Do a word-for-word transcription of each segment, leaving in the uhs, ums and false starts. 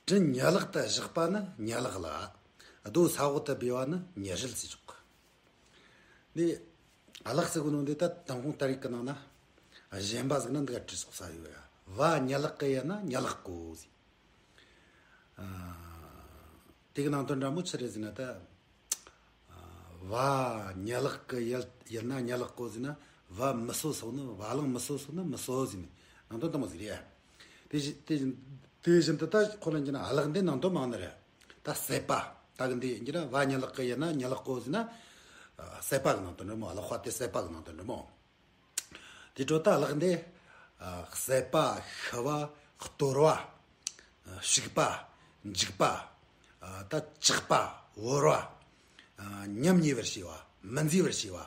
དྲིན་ཉ་ལག་ཏུ་བཞག་པ་ནི་ཉ་ལག་ལ། རྡོ་ས་འོག་ཏུ་སྦས་པ་ནི་ཉ་རལ་ཟེར་ཆོག་གི། འདི་ཨ་ལགས་ཟེར་གོ་ནོ་འདི་ད་དང་ཁོང་ད་རིག་གི་ནང་ན་གཞན་པ་ཟིག་ན་འདི་ག་བྲིས་སོག་ས་ཡོད་ཡ། བ་ཉ་ལག་གི་ཡ་ན་ཉ་ལག་གོ་ཟེར། ཨ། དེ་གི་ནང་དོན་འདྲ་མོ་ཆི་རེད་ཟེར་ན་ད། བ་ཉ་ལག་གི་ཡལ་ཡལ་ན་ཉ་ལག་གོ་ཟེར་ན། བ་མི་གསོ་སོགས་ནི། བ་ལང་མི་གསོ་སོགས་ནི་མི་གསོ་ཟེར་ནས་ནང་དོན་དུ་མོ་ཟེར་ཡ། དེ་བཞིན་དེ་བཞིན་དེ་བཞིན་དུ་ད་ཁོ་ལ་འགྱུར་ན་ཨ་ལགས་འདི་ནང་དོན་མང་ནི་རེད། ད་བསད་པ། ད་གི་འདི་འགྱུར་ན་བ་ཉ་ལག་གི་ཡལ་ན་ཉ་ལག་གོ་ཟེར་ན། བསད་པ་གི་ནང་དོན་རེད་མོ། ཨ་ལགས་དཔའ་དེ་བསད་པ་གི་ནང་དོན་རེད་མོ། དེ་འཕྲོ་ད་ལག་འདི། ཨ། བསད་པ། ཤི་བ། གཏོར་བ། ཨ། བཤིག་པ། འཇིག་པ། ཨ། ད་ཇག་པ། བོར་བ། ཨ། ཉམས་ཉེས་པར་བྱས་པ། མི་མཛེས་པར་བྱས་པ།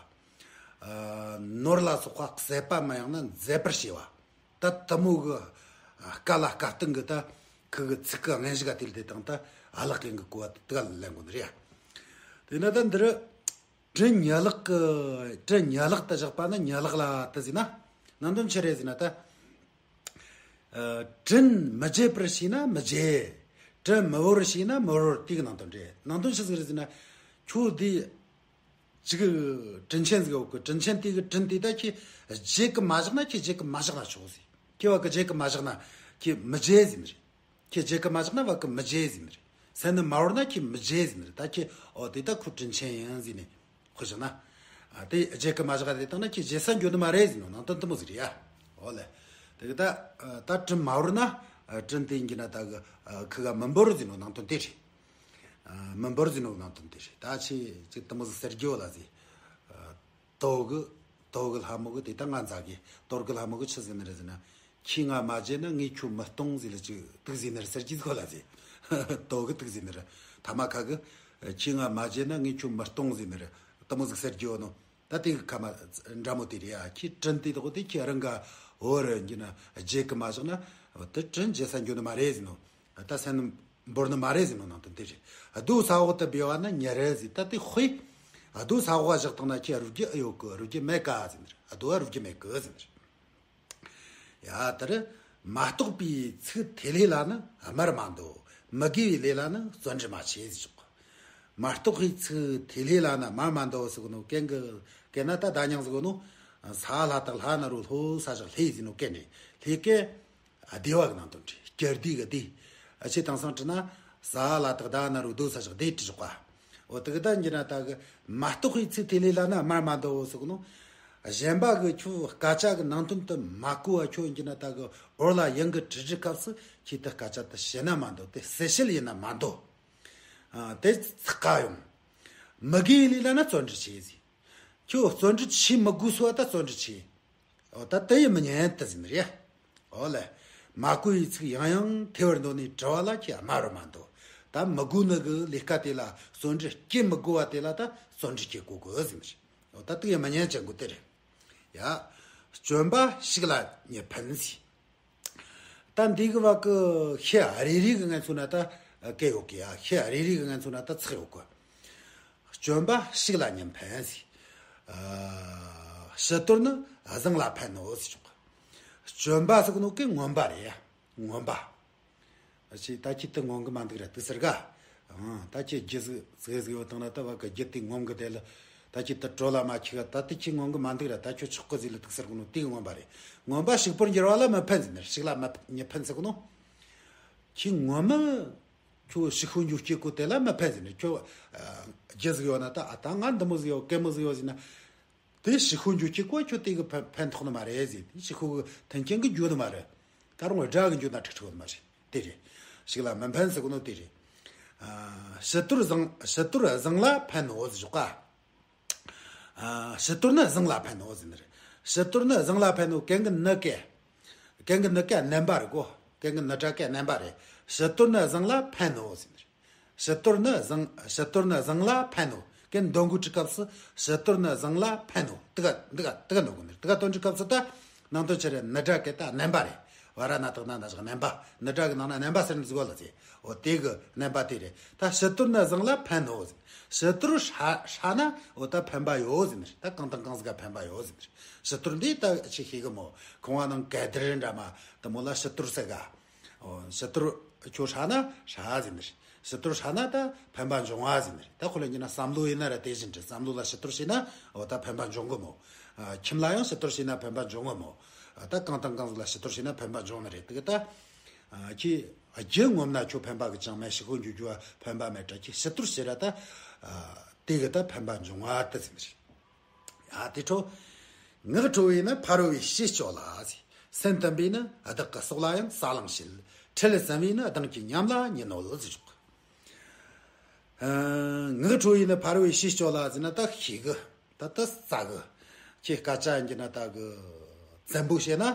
ཨ། ནོར་ལ་སོགས་པ་ཟད་པ་མ་ཡང་ན་འཛད་པར་བྱས་པ། ད་དེ་མོ་གི། ཨ། སྐད་ལ་སྐད་གཏོང་གི་ད་ཁུ་གི་ཚིག་གི་སྙན་ཞིག་ག་དེ་ལ་དེ་དང་ད་ཨ་ལགས་གན་གི་གོ་བ་དེ་ག་ལ་ལེན་དགོས་ནི་རེད། དེ་ན་ད་འདིར། དྲིན་ཉ་ལག་གི། དྲིན་ཉ་ལག་ཏུ་བཞག་པ་ནི་ཉ་ལག་ལ་དེ་ཟེར་ན། ནང་དོན་ཆི་རེད་ཟེར་ན་ད། ཨ། དྲིན་མི་འཇལ་བར་བྱས་ན་མི་འཇལ། དྲིན་མི་བོར་བར་བྱས་ན་མི་བོར། དེ་གི་ནང་དོན་རེད། ནང་དོན་ཆི་ཟིག་རེད་ཟེར་ན། ཁྱོད་དེ་ཅིག་དྲིན་ཆེན་ཟིག་ཡོད་གི། དྲིན་ཆེན་དེ་གི་དྲིན་དེ་ད་ཁྱེད་འཇལ་གི་མ་བཞག་ན། ཁྱེད་འཇལ་གི་མ་བཞག་ན་ཆོག་ཟེར། ཁྱེད་བ་གི་འཇལ་གི་མ་བཞག་ན་ཁྱེད་མི་འཇལ་ཟེར་ནི་རེད། ཁྱེད་འཇལ་གི་མ་བཞག་ན་བ་གི་མི་འཇལ་ཟེར་ནི་རེད། སེམས་ནི་མ་བོར་ན་ཁྱེད་མི་འཇལ་ཟེར་ནི་རེད། ད་ཁྱེད་ཨོ་དེ་ད་ཁོ་དྲིན་ཆེན་ཡིན་ཟེར་ནས་ཁོ་བཞག་ན། ཨ། དེ་འཇལ་གི་མ་བཞག་དེ་བཏང་ན་ཁྱེད་འཇལ་ས་འགྱོ་ནི་མ་རེད་ཟེར་ནོ་ནང་དོན་དེ་མོ་ཟིག་རེད་ཡ། ཨོ་ལེ། དེ་གི་ད། ཨ། ད་དྲིན་མ་བོར་ན། ཨ། དྲིན་དེ་ཡིན་གྱི་ན་ད་གི། ཨ། ཁུ་ག་མི་འབོར་ཟེར་ནོ་ནང་དོན་དེ་རེད། ཨ། མི་འབོར་ཟེར་ནོ་ནང་དོན་དེ་རེད། ད་ཆེ་ཅིག་དེ་མོ་ཟིག་ཟེར་རྒྱུ་ལ་ཟེར། ཨ། དོ་གི། དོ་གི་ལྷ་མོ་གི་དེ་ད་ང་མཛའ་གི། དོ་གི་ལྷ་མོ་གི་ཆི་ཟེར་ནི་རེད་ཟེར་ན། ཁྱེད་ང་མ་བརྗེད་ན་ངས་ཁྱོད་མི་གཏོང་ཟེར་ལ་ཅིག་དུག་ཟེར་ནི་རེད་ཟེར་གྱི་ཁོ་ལ་ཟེར། དོ་གི་དུག་ཟེར་ནི་རེད། ཐ་མ་ཁ་གི། ཁྱེད་ང་མ་བརྗེད་ན་ངས་ཁྱོད་མི་གཏོང་ཟེར་ནི་རེད། དེ་མོ་ཟིག་ཟེར་རྒྱུ་ནོ། ད་དེ་གི་ཁ་མ་འདྲ་མོ་དེ་རེད་ཡ། ཁྱེད་དྲིན་དེ་དག་དེ་ཁྱེད་རང་ག་འོ་རེ་འགྱུར་ན་འཇལ་གི་མ་བཞག་ན། དེ་དྲིན་འཇལ་ས་འགྱོ་ནི་མ་རེད་ཟེར་ནོ། ད་སེམས་ནི་འབོར་ནི་མ་རེད་ཟེར་ནོ་ནང་དོན་དེ་རེད། རྡོ་ས་འོག་ཏུ་སྦས་པ་ནི་ཉ་རལ་ཟེར། ད་དེ་དཔེ། རྡོ་ས་འོག་བཞག་བཏང་ན་ཁྱེད་རུབ་རྒྱུ་ཨེ་ཡོད་གི། རུབ་རྒྱུ་མེད་ཀ་ཟེར་ནི་རེད། རྡོ་བ་རུབ་རྒྱུ་མེད་གི་ཟེར་ནི་རེད། ཡ། ད་རེ། མ་གཏོགས་པའི་ཚིག་ཐེ་ལེ་ལ་ནི་སྨྲ་མ་འདོད། མི་དགེ་བའི་ལས་ལ་ནི་བརྩོན་འགྲུས་མ་བྱེད་ཟེར་ཆོག་གི། མ་གཏོགས་པའི་ཚིག་ཐེ་ལེ་ལ་ནི་སྨྲ་མ་འདོད་ཟེར་གོ་ནོ་གན་གི། གན་ན་ད་ད་ཉང་ཟེར་གོ་ནོ། ས་ལྷ་དག་ལྷ་ན་རོ་ལྷོ་ས་བཞག་ལྷེ་ཟེར་ནོ་གན་རེད། ལྷེ་གན། ཨ། བདེ་བ་གི་ནང་དོན་རེད། སྐྱིད་སྡུག་གི་སྡུག་ཨ་ཆེ་དེང་སང་བྲིས་ན། ས་ལ་དག་ད་ན་རུ་རྡོ་ས་བཞག་སྡེ་བྲིས་ཆོག་ག། འོ་དེ་གི་ད་འགྱུར་ན་ད་གི་མ་གཏོགས་པའི་ཚིག་ཐེ་ལེ་ལ་ནི་སྨྲ་མ་འདོད་ཟེར་གོ་ནོ། གཞན་པ་གི་ཁྱོད་སྐད་ཆ་གི་ནང་དོན་དེ་མ་གོ་བ་ཁྱོད་འགྱུར་ན་ད་གི་འོར་ལ་ཡང་གི་དྲི་དྲི་སྐབས་སུ་ཁྱེད་དེ་སྐད་ཆ་དེ་བཤད་ན་མ་འདོད། དེ་གསལ་བཤད་ཡིན་ན་མ་འདོད། ཨ། དེ་ཚིག་ག་ཡོང་། མི་དགེ་བའི་ལས་ལ་ནི་བརྩོན་འགྲུས་བྱེད་ཟེར། ཁྱོད་བརྩོན་འགྲུས་བྱེད་མི་དགོས་སོ་བ་ད་བརྩོན་འགྲུས་བྱེད། འོ་ད་དེ་ཡི་མི་ཉན་དེ་ཟེར་ནི་རེད། འོ་ལེ། མ་གོ་བའི་ཚིག་ཡང་ཡང་ཐོས་པར་འདོད་ནས་དྲི་བ་ལ་ཁྱེད་སྨྲ་བར་མ་འདོད། ད་མི་གོ་ནི་གི་ལས་ཀ་དེ་ལ་བརྩོན་འགྲུས་སྐྱེ་མི་དགོས་པ་དེ་ལ་ད་བརྩོན་འགྲུས་སྐྱེ་དགོས་གི་ཟེར་ནི་རེད། འོ་ད་དེ་ཡི་མི་ཉན་ཅན་གོ་དེ་རེད། ཡ། སྐྱོན་པ་ཞིག་ལ་མི་ཕན་ཟེར། ད་འདི་གི་བ་གི་ཤེས་རེ་རེ་གི་ངན་ཚུལ་ན་ད་སྐད་ཡོད་གི་ཡ། ཤེས་རེ་རེ་གི་ངན་ཚུལ་ན་ད་ཚེགས་ཡོད་གི། སྐྱོན་པ་ཞིག་ལ་མི་ཕན་ཟེར། ཨ། ཕྱི་དོར་ནི་བཟང་ལ་ཕན་ནོ་ཟེར་ཆོག་གི། སྐྱོན་པ་ཟེར་གི་ནོ་གི་ངོམ་པ་རེད་ཡ། ངོམ་པ། ཨ་ཅེ་ད་ཁྱེད་དེ་ངོམ་གི་མ་འདུག་ར་དེ་ཟེར་ག། ཨང་། ད་ཁྱེད་རྒྱུ་ཟིག་ཟིག་ཟིག་ཡོད་དང་ན་ད་བ་གི་རྒྱུ་དེ་ངོམ་གི་དེ་ལ། ད་ཁྱེད་དེ་དྲོ་ལ་མ་ཁྱི་ག་ད་དེ་ཁྱེད་ངོམ་གི་མ་འདུག་ར། ད་ཁྱོད་ཆོག་གི་ཟིག་ལ་དུག་ཟེར་གོ་ནོ་དེ་གི་ངོམ་པ་རེད། ངོམ་པ་ཕྱུག་པོར་འགྱུར་བ་ལ་མི་ཕན་ཟེར་ནི། ཕྱུགས་ལ་མི་མི་ཕན་ཟེར་གོ་ནོ། ཁྱེད་ངོམ་མི་ཁྱོད་ཕྱུག་པོ་འགྱུར་སྐྱེ་གོ་དེ་ལ་མི་ཕན་ཟེར་ནི། ཁྱོད་རྒྱུ་ཟིག་ཡོད་ན་ད་ཨ་ད་ང་འདི་མོ་ཟིག་ཡོད་གད་མོ་ཟིག་ཡོད་ཟེར་ན། དེ་ཕྱུག་པོ་འགྱུར་སྐྱེ་གོ་ཁྱོད་དེ་གི་ཕན་ཕན་ཐོགས་ནི་མ་རེད་ཟེར། དེ་ཕྱུག་པོ་གི་མཐུན་རྐྱེན་གི་འགྱུར་ནི་མ་རེད། ད་རུང་དགྲ་གི་འགྱུར་ན་ཁྲིག་ཁྲིག་ནི་མ་རེད། དེ་རེད། ཕྱུགས་ལ་མི་ཕན་ཟེར་གོ་ནོ་དེ་རེད། ཨ། ཕྱི་དོར་བཟང་ཕྱི་དོར་བཟང་ལ་ཕན་ནོ་ཟེར་ཆོག་ག། ཨ། ཕྱི་དོར་ནི་བཟང་ལ་ཕན་ནོ་ཟེར་ནི་རེད། ཕྱི་དོར་ནི་བཟང་ལ་ཕན་ནོ་གན་གི་ནི་གན། གན་གི་ནི་གན་བརྣན་པ་རེད་གོ། གན་གི་ནི་དྲ་གན་བརྣན་པ་རེད། ཕྱི་དོར་ནི་བཟང་ལ་ཕན་ནོ་ཟེར་ནི་རེད། ཕྱི་དོར་ནི་བཟང་ཕྱི་དོར་ནི་བཟང་ལ་ཕན་ནོ། གན་འདོན་དགོས་དུས་སྐབས་སུ་ཕྱི་དོར་ནི་བཟང་ལ་ཕན་ནོ། དེ་ག་འདི་ག་དེ་ག་འདོན་དགོས་ནི། དེ་ག་འདོན་དུས་སྐབས་སུ་ད་ནང་དོན་ཆི་རེད། ནི་དྲ་གན་ད་བརྣན་པ་རེད། བ་ར་ན་བཏགས་ན་ན་བཞག་བརྣན་པ། ནི་དྲ་གི་ནང་ན་བརྣན་པ་ཟེར་ནི་ཟིག་གོ་ལ་ཟེར། འོ་དེ་གི་བརྣན་པ་དེ་རེད། ད་ཕྱི་དོར་ནི་བཟང་ལ་ཕན་ནོ་ཟེར། ཕྱི་དོར་ཧྲ་ཧྲ་ན་འོ་ད་ཕན་པ་ཡོད་ཟེར་ནི་རེད། ད་གང་དང་གང་ཟིག་ག་ཕན་པ་ཡོད་ཟེར་ནི་རེད། ཕྱི་དོར་འདི་ད་ཆི་ཤེས་གི་མོ། ཁང་བ་ནང་གད་དར་འདྲ་མ་དེ་མོ་ལ་ཕྱི་དོར་ཟེར་ག། ཕྱི་དོར་ཁྱོད་ཧྲ་ན་ཧྲ་ཟེར་ནི་རེད། ཕྱི་དོར་ཧྲ་ན་ད་ཕན་པ་འབྱུང་བ་ཟེར་ནི་རེད། ད་ཁོ་ལ་ཡིན་ན་བསམ་བློ་ཡིན་ན་ར་དེ་བཞིན་རེད། བསམ་བློ་ལ་ཕྱི་དོར་བྱས་ན་འོ་ད་ཕན་པ་འབྱུང་གི་མོ། ཁྱིམ་ལ་ཡང་ཕྱི་དོར་བྱས་ན་ཕན་པ་འབྱུང་གི་མོ། ད་གང་དང་གང་ཟིག་ལ་ཕྱི་དོར་བྱས་ན་ཕན་པ་འབྱུང་ནི་རེད། དེ་གི་ད་ཁྱེད་རྒྱུ་ངོམ་ན་ཁྱོད་ཕན་པ་གི་ཅང་མེད། ཕྱི་ཁོ་འཇུ་རྒྱུ་བ་ཕན་པ་མེད་དྲ། ཁྱེད་ཕྱི་དོར་བྱས་ར་ད་དེ་གི་ད་ཕན་པ་འབྱུང་བ་དེ་ཟེར་ནི་རེད། ཡ་དེ་འཕྲོ། ངག་ཁྲོ་བོས་ནི་ཕ་རོལ་བའི་ཞེས་སྐྱོ་ལ་ཟེར། སེམས་བརྟན་པས་ནི་བདག་གི་སྲོག་ལ་ཡང་ས་བླངས་བྱེད། ཁྲེལ་ཟིན་པས་ནི་སྡང་གི་ཉམས་ལ་ཉོན་ནོ་ཟེར་ཞོག་ངག་ཁྲོ་བོས་ནི་ཕ་རོལ་བའི་ཞེས་སྐྱོ་ལ་ཟེར་ན་ད་ཤེས་གི། ད་ད་རྩ་གི། ཁྱེད་སྐད་ཆ་ཡིན་གྱི་ན་ད་གི་བཙན་པོ་བཤད་ན།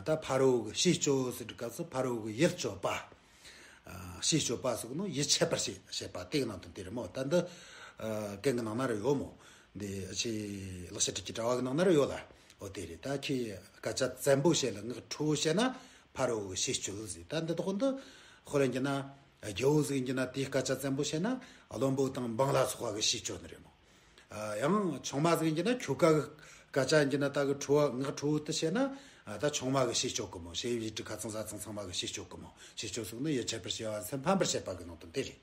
ད་ཕ་རོལ་གི་ཞེས་སྐྱོ་ཟེར་སྐབས་སུ་ཕ་རོལ་གི་ཡིད་སྐྱོ་བ། ཞེས་སྐྱོ་བ་ཟེར་གི་ནོ་ཡིད་ཆད་པར་བྱེད་བྱེད་པ་དེ་གི་ནང་དོན་དེ་རེད་མོ། ད་འདི་གན་གི་ནང་ན་ར་ཡོད་མོ། འདི་ཆེ་ལེགས་བཤད་སྒྲུབ་ཀྱི་དྲ་བ་གི་ནང་ན་ར་ཡོད་ལ། འོ་དེ་རེད། ད་ཁྱེད་སྐད་ཆ་བཙན་པོ་བཤད་ལ་ངག་ཁྲོ་བོ་བཤད་ན་ཕ་རོལ་གི་ཞེས་སྐྱོ་ཟེར། ད་འདི་དག་འདི་ཧོ་རན་གྱི་ན་རྒྱལ་བོ་ཟིག་ཡིན་གྱི་ན་དེའི་སྐད་ཆ་བཙན་པོ་བཤད་ན་བློན་པོ་དང་འབངས་ལ་སོགས་པ་གི་ཞེས་སྐྱོ་ནི་རེད་མོ། ཡང་ཆུང་མ་ཟིག་ཡིན་གྱི་ན་ཁྱོ་ག་གི་སྐད་ཆ་ཡིན་གྱི་ན་ད་གི་ཁྲོ་བོ་ངག་ཁྲོ་བོ་དེ་བཤད་ན་ད་ཆུང་མ་གི་ཞེས་སྐྱོ་གི་མོ། ཞེས་ཡིད་དྲི་ཁ་ཚང་ཟ་ཚང་ཚང་མ་གི་ཞེས་སྐྱོ་གི་མོ། ཞེས་སྐྱོ་ཟེར་ནི་ཡིད་ཆད་པར་བྱེད་པ་སེམས་ཕམ་པར་བྱེད་པ་གི་ནང་དོན་དེ་རེད།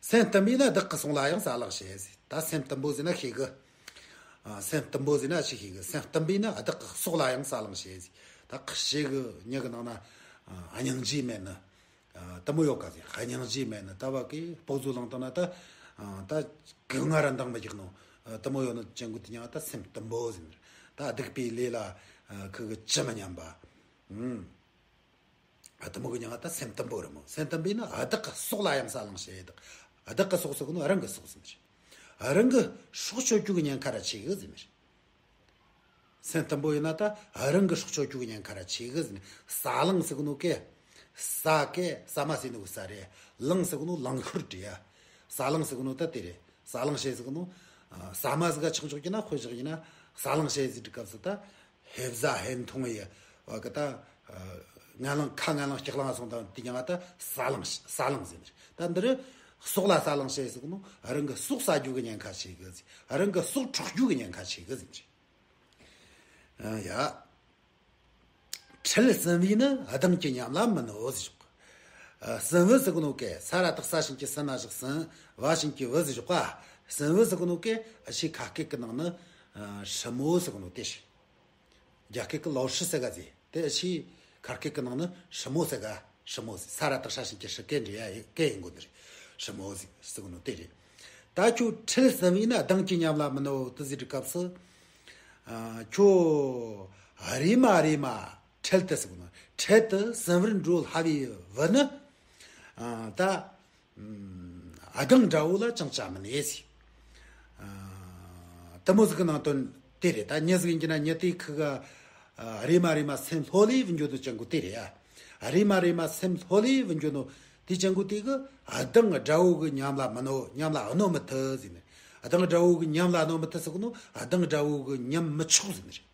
སེམས་བརྟན་པས་ནི་བདག་གི་སྲོག་ལ་ཡང་ས་བླངས་བྱེད་ཟེར། ད་སེམས་བརྟན་པོ་ཟེར་ན་ཤེས་གི། སེམས་བརྟན་པོ་ཟེར་ན་ཅི་ཤེས་གི། སེམས་བརྟན་པས་ནི་བདག་གི་སྲོག་ལ་ཡང་ས་བླངས་བྱེད་ཟེར། ད་ཁི་ཤེས་གི་མྱི་གི་ནང་ན་སྙིང་རྗེ་མེད་ནི། དེ་མོ་ཡོད་ག་ཟེར། སྙིང་རྗེ་མེད་ནི་ད་བ་གི་སྤོག་ཚོ་ལང་དང་ན་ད། ད་གི་ང་ར་འདང་མི་རྒྱག་ནོ། དེ་མོ་ཡོད་ནི་ཅན་གུ་དེ་ཉང་ད་སེམས་བརྟན་པོ་ཟེར། ད་སྡིག་པའི་ལས་ལ་ཁི་གི་ཅི་མི་སྙམ་པ། ཨུམ། ཨ་དེ་མོ་གི་མྱིང་ང་ད་སེམས་བརྟན་པོ་རེད་མོ། སེམས་བརྟན་པས་ན་བདག་གི་སྲོག་ལ་ཡང་ས་བླངས་བྱེད། བདག་གི་སྲོག་ཟེར་གི་ནོ་རང་གི་སྲོག་ཟེར་ནི་རེད། རང་གི་སྲོག་གཅོད་རྒྱུ་གི་ཉེན་ཁ་ར་ཆེ་གི་ཟེར་ནི་རེད། སེམས་བརྟན་པོ་ཡིན་ན་ད་རང་གི་སྲོག་གཅོད་རྒྱུ་གི་ཉེན་ཁ་ར་ཆེ་གི་ཟེར་ནི། ས་བླངས་ཟེར་གི་ནོ་ཀེ། ས་ཀེ་ཟ་མ་ཟེར་ནོ་གི་ས་རེད། བླངས་ཟེར་གི་ནོ་ལངས་ཤོར་བྲིས་ཡ། ས་བླངས་ཟེར་གི་ནོ་ད་དེ་རེད། ས་བླངས་བྱེད་ཟེར་གི་ནོ། ཟ་མ་ཟིག་ག་ཆག་ཆོག་གི་ན་དཔེ་བཞག་ཡིན་ན་ས་བླངས་བྱེད་ཟེར་གི་སྐབས་སུ་ད། ཧེ་བཟའ་ཧེ་འཐུང་ཡི་བ་གི་ད། ངན་ལང་ཁ་ངན་ལང་ལྕགས་ལང་སོང་དང་དེ་ཀྱང་ང་ད་ས་ལང་ས་ལང་ཟེར་ནི་རེད། ད་འདི་རུ་སྲོག་ལ་ས་ལང་བྱེད་ཟེར་གི་ནོ། རང་གི་སྲོག་ཟ་རྒྱུ་གི་ཉེན་ཁ་ཆེ་གི་ཟེར། རང་གི་སྲོག་འཕྲོག་རྒྱུ་གི་ཉེན་ཁ་ཆེ་གི་ཟེར་ནི་རེད། ཡ། ཁྲེལ་ཟིན་པས་ནི་སྡང་གི་ཉམས་ལ་མི་གནོད་ཟེར་ཞོག་ཟིན་བུ་ཟེར་གི་ནོ་ཀེ་ས་ར་དག་ས་ཞིང་གི་ས་ན་བཞག་ཟིན་བ་ཞིང་གི་བུ་ཟེར་ཞོག་ག་ཟིན་བུ་ཟེར་གི་ནོ་ཀེ་ཨ་ཤི་ཁ་སྐད་གི་ནང་ནི་ཧྲི་མོ་ཟེར་གི་ནོ་དེ་ཤི། རྒྱ་སྐད་གི་ལོ་ཧྲི་ཟེར་ག་ཟེ་དེ་ཨ་ཤི་ཁ་སྐད་གི་ནང་ནི་ཧྲི་མོ་ཟེར་ག་ཧྲི་མོ་ཟེ་ས་ར་དག་ས་ཞིང་གི་ཧྲི་སྐད་འདྲེ་ཡ་སྐད་ཡིན་གོ་ནི་རེད། ཧྲི་མོ་ཟེར་གི་ནོ་དེ་རེད། ད་ཁྱོད་ཁྲེལ་ཟིན་བས་ན་སྡང་གི་ཉམས་ལ་མི་གནོད་དུ་ཟེར་གི་སྐབས་སུ། ཁྱོད་རེ་མ་རེ་མ་ཁྲེལ་དུ་ཟིན་ནོ། ཁྲེལ་དུ་ཟིན་བར་འགྲོ་སླ་བའི་བུ་ནི། ད་སྡང་དགྲ་བོ་ལ་ཅང་བྱ་མི་ནུས་ཟེར། དེ་མོ་ཟིག་གི་ནང་དོན་དེ་རེད། ད་མྱི་ཟིག་ཡིན་གྱི་ན་མྱི་དེ་ཁི་ག་རེ་མ་རེ་མ་སེམས་ལྷོད་ལས་བུ་འགྱོ་ནོ་ཅན་གོ་དེ་རེད་ཡ། རེ་མ་རེ་མ་སེམས་ལྷོད་ལས་བུ་འགྱོ་ནོ་དེ་ཅན་གོ་དེ་གི་སྡང་དགྲ་བོ་གི་ཉམས་ལ་མི་གནོད་ཉམས་ལ་གནོད་མི་ཐུབ་ཟེར་ནི། སྡང་དགྲ་བོ་གི་ཉམས་ལ་གནོད་མི་ཐུབ་ཟེར་གི་ནོ། སྡང་དགྲ་བོ་གི་ཉམས་མི་ཆོག་ཟེར་ནི་རེད།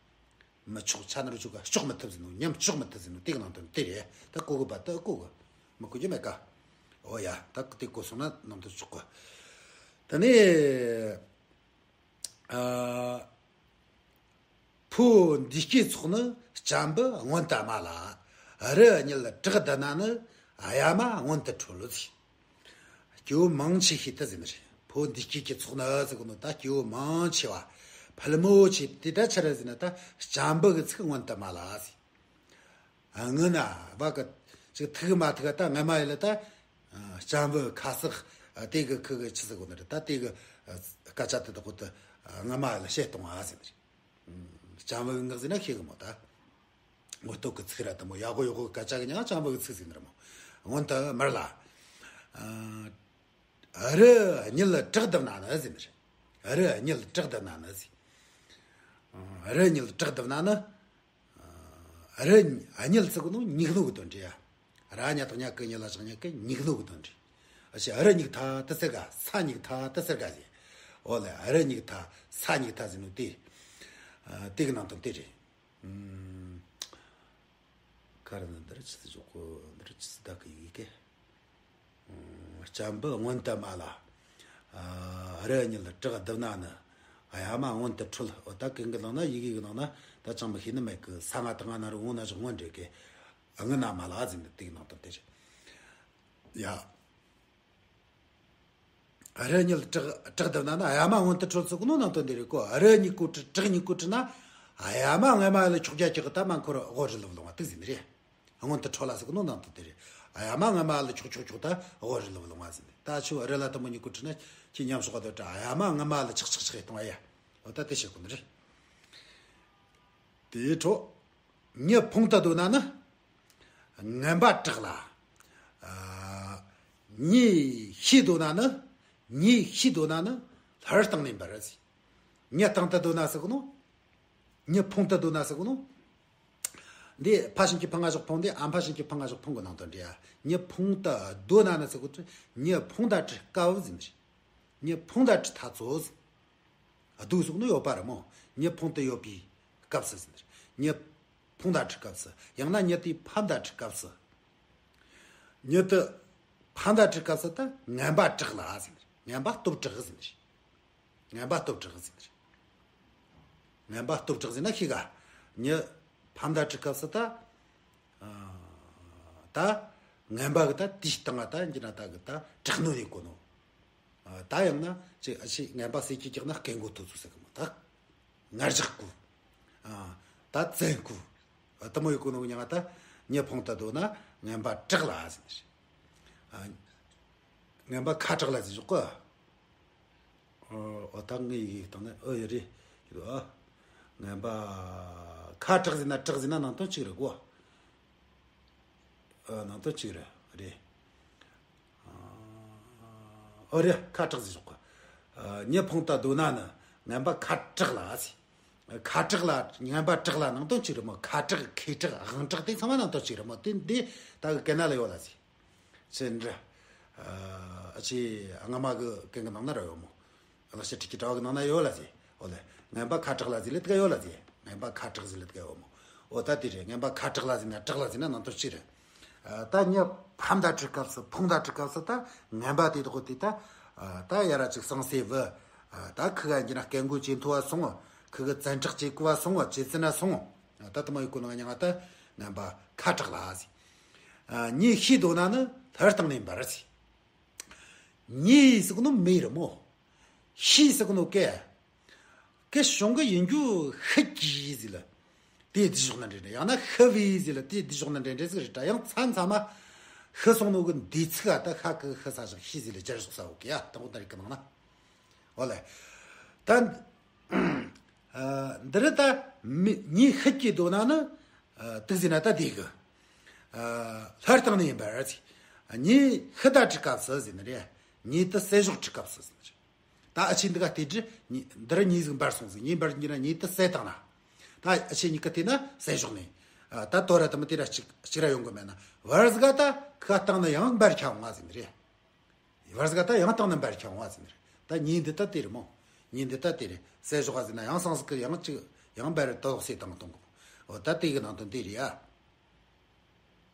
མི་ཆོག་ཆ་ནོར་ཆོག་ག་གཅོག་མི་ཐུབ་ཟེར་ནོ། ཉམས་གཅོག་མི་ཐུབ་ཟེར་ནོ་དེ་གི་ནང་དོན་དེ་རེད། ད་གོ་གི་པ་ད་གོ་གི། མི་གོ་རྒྱུ་མེད་ཀ་ཨོ་ཡ་ད་དེ་གོ་སོང་ན་ནང་དུ་ཆོག་གི། ད་ནི། ཨ། ཕོ་འདི་སྐྱེ་ཚོགས་ནི་སྤྱན་འབུ་སྔོན་དུ་མ་ལ། རི་གཉིད་བྲག་བདུན་ན་ནི་གཡའ་མ་སྔོན་དུ་འཕྲོད་ཟེར། སྐྱེ་བོ་མང་ཆེ་ཤོས་དེ་ཟེར་ནི་རེད། ཕོ་འདི་སྐྱེ་གི་ཚོགས་ནི་ཟེར་གི་ནོ་ད་སྐྱེ་བོ་མང་ཆེ་བ། ཕལ་མོ་ཆེ་དེ་ད་ཆི་རེད་ཟེར་ན་ད་སྤྱན་འབུ་གི་ཚིག་སྔོན་དུ་མ་ལ་ཟེར། ཨ་ངུ་ན་བ་གི་ཅིག་ཐུག་མ་ཐུག་ད་ངན་མ་ཡིན་ལ་ད། སྤྱན་འབུ་ཁ་སག་དེ་གི་ཁུ་གི་ཆི་ཟེར་གོ་ནི་རེད། ད་དེ་གི་སྐད་ཆ་དེ་དག་གོ་ད་ངན་མ་ཡིན་ལ་བཤད་གཏོང་ཨ་ཟེར་ནི་རེད། སྤྱན་བུ་གི་ངག་ཟེར་ན་ཤེས་གི་མོ་ད། ངོ་ཐོག་གི་ཚིག་ར་དེ་མོ་ཡག་པོ་ཡག་པོ་སྐད་ཆ་གི་ཉག་སྤྱན་བུ་གི་ཚིག་ཟེར་ནི་ར་མོ། སྔོན་དུ་མར་ལ། རི་གཉིད་བྲག་བརྡིབས་ན་ནི་ཟེར་ནི་རེད། རི་གཉིད་བྲག་བརྡིབས་ན་ནི་ཟེར། རི་གཉིད་བྲག་བརྡིབས་ན་ནི། རི་གཉིད་ཟེར་གི་ནོ་གཉིད་ལོག་གི་དོན་རེད་ཡ། ར་ཉ་བཏགས་ཉ་གི་གཉིད་ལ་ཆགས་ཉ་གི་གཉིད་ལོག་གི་དོན་རེད། ཨ་ཤི་རི་གཉིད་ཐ་དི་ཟེར་ག་ས་གཉིད་ཐ་དི་ཟེར་ག་ཟེར། འོ་ལེ་རི་གཉིད་ཐ་ས་གཉིད་ཐ་ཟེར་ནོ་དེ། དེ་གི་ནང་དོན་དེ་རེད། ཁ་ར་ན་འདིར་ཆི་ཟིག་འཇོག་གོ། འདིར་ཆི་ཟིག་བདག་གི་ཡི་གེ་སྤྱན་འབུ་སྔོན་དུ་མ་ལ། རི་གཉིད་བྲག་བརྡིབས་ན་ནི། གཡའ་མ་སྔོན་དུ་འཕྲོད། འོ་ད་གན་གི་ནང་ན་ཡི་གེ་གི་ནང་ན་ད་ཅང་མི་ཤེས་ནི་མེད་གི། ས་ང་ད་ང་ན་རུ་འོང་ན་ཅང་སྔོན་འགྲོ་གི། ཨ། ངི་ན་མ་ལ་ཟེར་ནས་དེ་གི་ནང་དོན་དེ་རེད། ཡ། རི་ཉིད་བྲག་བྲག་བཏབ་ན་ནི་གཡའ་མ་སྔོན་དུ་འཕྲོ་ཟེར་གོ་ནོ་ནང་དོན་འདི་རེད་གོ། རི་གཉིས་ཀོ་བྲི་བྲག་གཉིས་ཀོ་བྲི་ན་གཡའ་མ་སྔ་མ་ལ་ཁྱོག་རྒྱ་ཁྱག་ད་མ་འཁོར་དབུ་རི་ལ་ལོང་བ་དེ་ཟེར་ནི་རེད། སྔོན་དུ་འཕྲོ་ལ་ཟེར་གོ་ནོ་ནང་དོན་དེ་རེད། གཡའ་མ་སྔ་མ་ལ་ཁྱོག་ཁྱོག་ཁྱོག་ད་དབུ་རི་ལ་ལོང་བ་ཟེར་ནི། ད་ཁྱོད་རི་ལ་དེ་མོ་གཉིས་ཀོ་བྲི་ན་ཁྱོད་མཉམ་ཞོག་ག་དོ་ད་གཡའ་མ་སྔ་མ་ལ་ཆག་ཆག་ཆག་གཏོང་བ་ཡ། འོ་ད་དེ་བྱེད་གོ་ནི་རེད། དེའི་འཕྲོ། མྱི་ཕུང་དུ་བསྡོ་ན་ནི། ངན་པ་དྲག་ལ། ཨ། མྱི་ཤི་བསྡོ་ན་ནི། མྱི་ཤི་བསྡོ་ན་ནི་སླར་བཏང་ནས་འབར་ཟེར། མྱི་བཏང་དུ་བསྡོ་ན་ཟེར་གོ་ནོ། མྱི་ཕུང་དུ་བསྡོ་ན་ཟེར་གོ་ནོ། འདི་ཕ་བྱིན་གྱིས་ཕུང་ང་ཞོག་ཕུང་། འདི་ཨ་ཕ་བྱིན་གྱིས་ཕུང་ང་ཞོག་ཕུང་གི་ནང་དོན་འདྲ་ཡ། མྱི་ཕུང་དུ་བསྡོ་ན་ནི་ཟེར་གོ་དུས་མྱི་ཕུང་དུ་བྲི་སྐབས་ཟེར་ནི་རེད། མྱི་ཕུང་དུ་བྲི་ཐ་ཚོ་ཟེར། བསྡོ་ཟེར་གོ་ནོ་ཡོད་པ་རེད་མོ། མྱི་ཕུང་དུ་ཡོད་པའི་སྐབས་སུ་ཟེར་ནི་རེད། མྱི་ཕུང་དུ་བྲི་སྐབས་སུ། ཡང་ན་མྱི་དེ་ཕམ་དུ་བྲི་སྐབས་སུ། མྱི་དེ་ཕམ་དུ་བྲི་སྐབས་སུ་ད་ངན་པ་དྲག་ལ་ཟེར་ནི་རེད། ངན་པ་སྟོབས་དྲག་ཟེར་ནི་རེད། ངན་པ་སྟོབས་དྲག་ཟེར་ནི་རེད། ངན་པ་སྟོབས་དྲག་ཟེར་ན་ཤེས་ག། མྱི་ཕམ་དུ་བྲི་སྐབས་སུ་ད། ཨ། ད་ངན་པ་གི་ད་དེའི་སྟེང་ང་ད་འགྱུར་ན་ད་གི་ད་དྲག་ནོ་ཡིན་གོ་ནོ། ཨ། ད་ཡང་ན་ཅིག་ཨ་ཅེ་ངན་པ་ཟེར་གྱི་རྒྱག་ན་སྐད་མགོ་ཐོ་ཚུགས་ཟེར་གི་མོ་ད། ངར་ཇག་གོ། ཨ། ད་བཙན་གོ། ཨ། དེ་མོ་ཡོད་གོ་ནོ་གི་ཉང་ང་ད་མྱི་ཕུང་དུ་བསྡོ་ན་ངན་པ་དྲག་ལ་ཟེར། ཨ། ངན་པ་ཁ་དྲག་ལ་ཟེར་ཞོག་གོ། ཨོ། ད་ངའི་ཡི་གེ་སྟེང་ན་ཨོ་ཡོད་རེད། ཡོད་ཨ། ངན་པ་ཁ་དྲག་ཟེར་ན་དྲག་ཟེར་ན་ནང་དོན་གཅིག་རེད་གོ། ཨ། ནང་དོན་གཅིག་རེད་རེད། ཨོ་རེད། ཁ་དྲག་ཟེར་ཞོག་གོ། ཨ། མྱི་ཕུང་དུ་བསྡོ་ན་ནི་ངན་པ་ཁ་དྲག་ལ་ཟེར། ཁ་དྲག་ལ་ངན་པ་དྲག་ལ་ནང་དོན་གཅིག་རེད་མོ། ཁ་དྲག་ཁེ་དྲག་དབང་དྲག་དེ་ཚང་མ་ནང་དོན་གཅིག་རེད་མོ། དེ་འདི་ད་གི་སྐད་ན་ལ་ཡོད་ལ་ཟེར། ཅི་འདྲ། ཨ་ཅེ་སྔ་མ་གི་སྐད་གི་ནང་ན་ར་ཡོད་མོ། ལག་ཤེས་ཁྲིད་ཀྱི་དྲ་བ་གི་ནང་ན་ཡོད་ལ་ཟེར། འོ་ལེ། ངན་པ་ཁ་དྲག་ལ་ཟེར་ལེ་དེ་ག་ཡོད་ལ་ཟེར། ངན་པ་ཁ་དྲག་ཟེར་ལེ་དེ་ག་ཡོད་མོ། འོ་ད་དེ་རེད། ངན་པ་ཁ་དྲག་ལ་ཟེར་ན་དྲག་ལ་ཟེར་ན་ནང་དོན་གཅིག་རེད། ཨ། ད་མྱི་ཕམ་དུ་བྲི་སྐབས་སུ་ཕུང་དུ་བྲི་སྐབས་སུ་ད་ངན་པ་དེ་དག་དེ་ད། ཨ། ད་ཡ་ར་ཅིག་སང་སེ་བུ། ཨ། ད་ཁི་ག་འགྱུར་ན་སྐད་མགོ་ཇེ་མཐོ་བ་སོང་། ཁི་གི་བཙན་དྲག་ཇེ་གོ་བ་སོང་། ཇེ་བཙན་ན་སོང་། ད་དེ་མོ་ཡོད་གོ་ནོ་གི་ཉང་ང་ད་ངན་པ་ཁ་དྲག་ལ་ཟེར། ཨ། མྱི་ཤི་བསྡོ་ན་ནི་སླར་བཏང་ནས་འབར་ཟེར། མྱི་ཟེར་གོ་ནོ་མི་རེད་མོ། ཤི་ཟེར་གོ་ནོ་སྐད། སྐད་གཞུང་གི་ཡིན་རྒྱུ་ཤི་གི་ཟེར་ལ། དེ་འདི་ཞོག་ན་འདྲེ་འདྲེ། ཡང་ན་ཤི་བའི་ཟེར་ལ། དེ་འདི་ཞོག་ན་འདྲེ་འདྲེ་ཟིག་རེད་ད། ཡང་མཚམས་མཚམས་མ་ཤི་སོང་ནོ་གི་འདི་ཚིག་ཨ་ད་ཤ་གི་ཤི་ས་ཞོག་ཤི་ཟེར་ལ་སྦྱར་ཞོག་ས་འོ་གི་ཡ། དང་པོ་ད་རིག་གི་ནང་ན། འོ་ལེ། ད། ཨ། འདི་རེད་ད། མི་མྱི་ཤི་གི་བསྡོ་ན་ནི། ཨ། དུག་ཟེར་ན་ད་དེ་གི། ཨ། སླར་བཏང་ནས་འབར་ཟེར། མྱི་ཤི་དུ་བྲི་སྐབས་སུ་ཟེར་ནི་རེད། མྱི་དེ་བསད་ཞོག་བྲི་སྐབས་སུ་ཟེར་ནི་རེད། ད་ཨ་ཆེ་འདི་ག་དེ་འདྲི། འདི་ར་མྱི་ཟིག་འབར་སོང་ཟིག་མྱི་འབར་གྱི་ན་མྱི་དེ་བསད་བཏང་ན། ད་ཨ་ཆེ་གཉིས་ཀ་དེ་ན་བསད་ཞོག་ནས། ད་དོ་ར་དེ་མི་དེ་ར་གཅིག་གཅིག་ར་ཡོང་གི་མེད་ན། བར་ཟིག་ག་ད་ཁ་བཏང་ན་ཡང་འབར་ཁྱབ་ང་ཟིག་འདི་རེད། བར་ཟིག་ག་ད་ཡང་བཏང་ན་འབར་ཁྱབ་ང་ཟིག་འདི་རེད། ད་མྱི་འདི་ད་དེ་རེད་མོ། མྱི་འདི་ད་དེ་རེད། བསད་ཞོག་ག་ཟིག་ན་ཡང་སང་ཟིག་གི་ཡང་གཅིག་ཡང་འབར་དོ་ལོག་བསད་བཏང་གཏོང་གི། འོ་ད་དེ་གི་ནང་དོན་དེ་རེད་ཡ།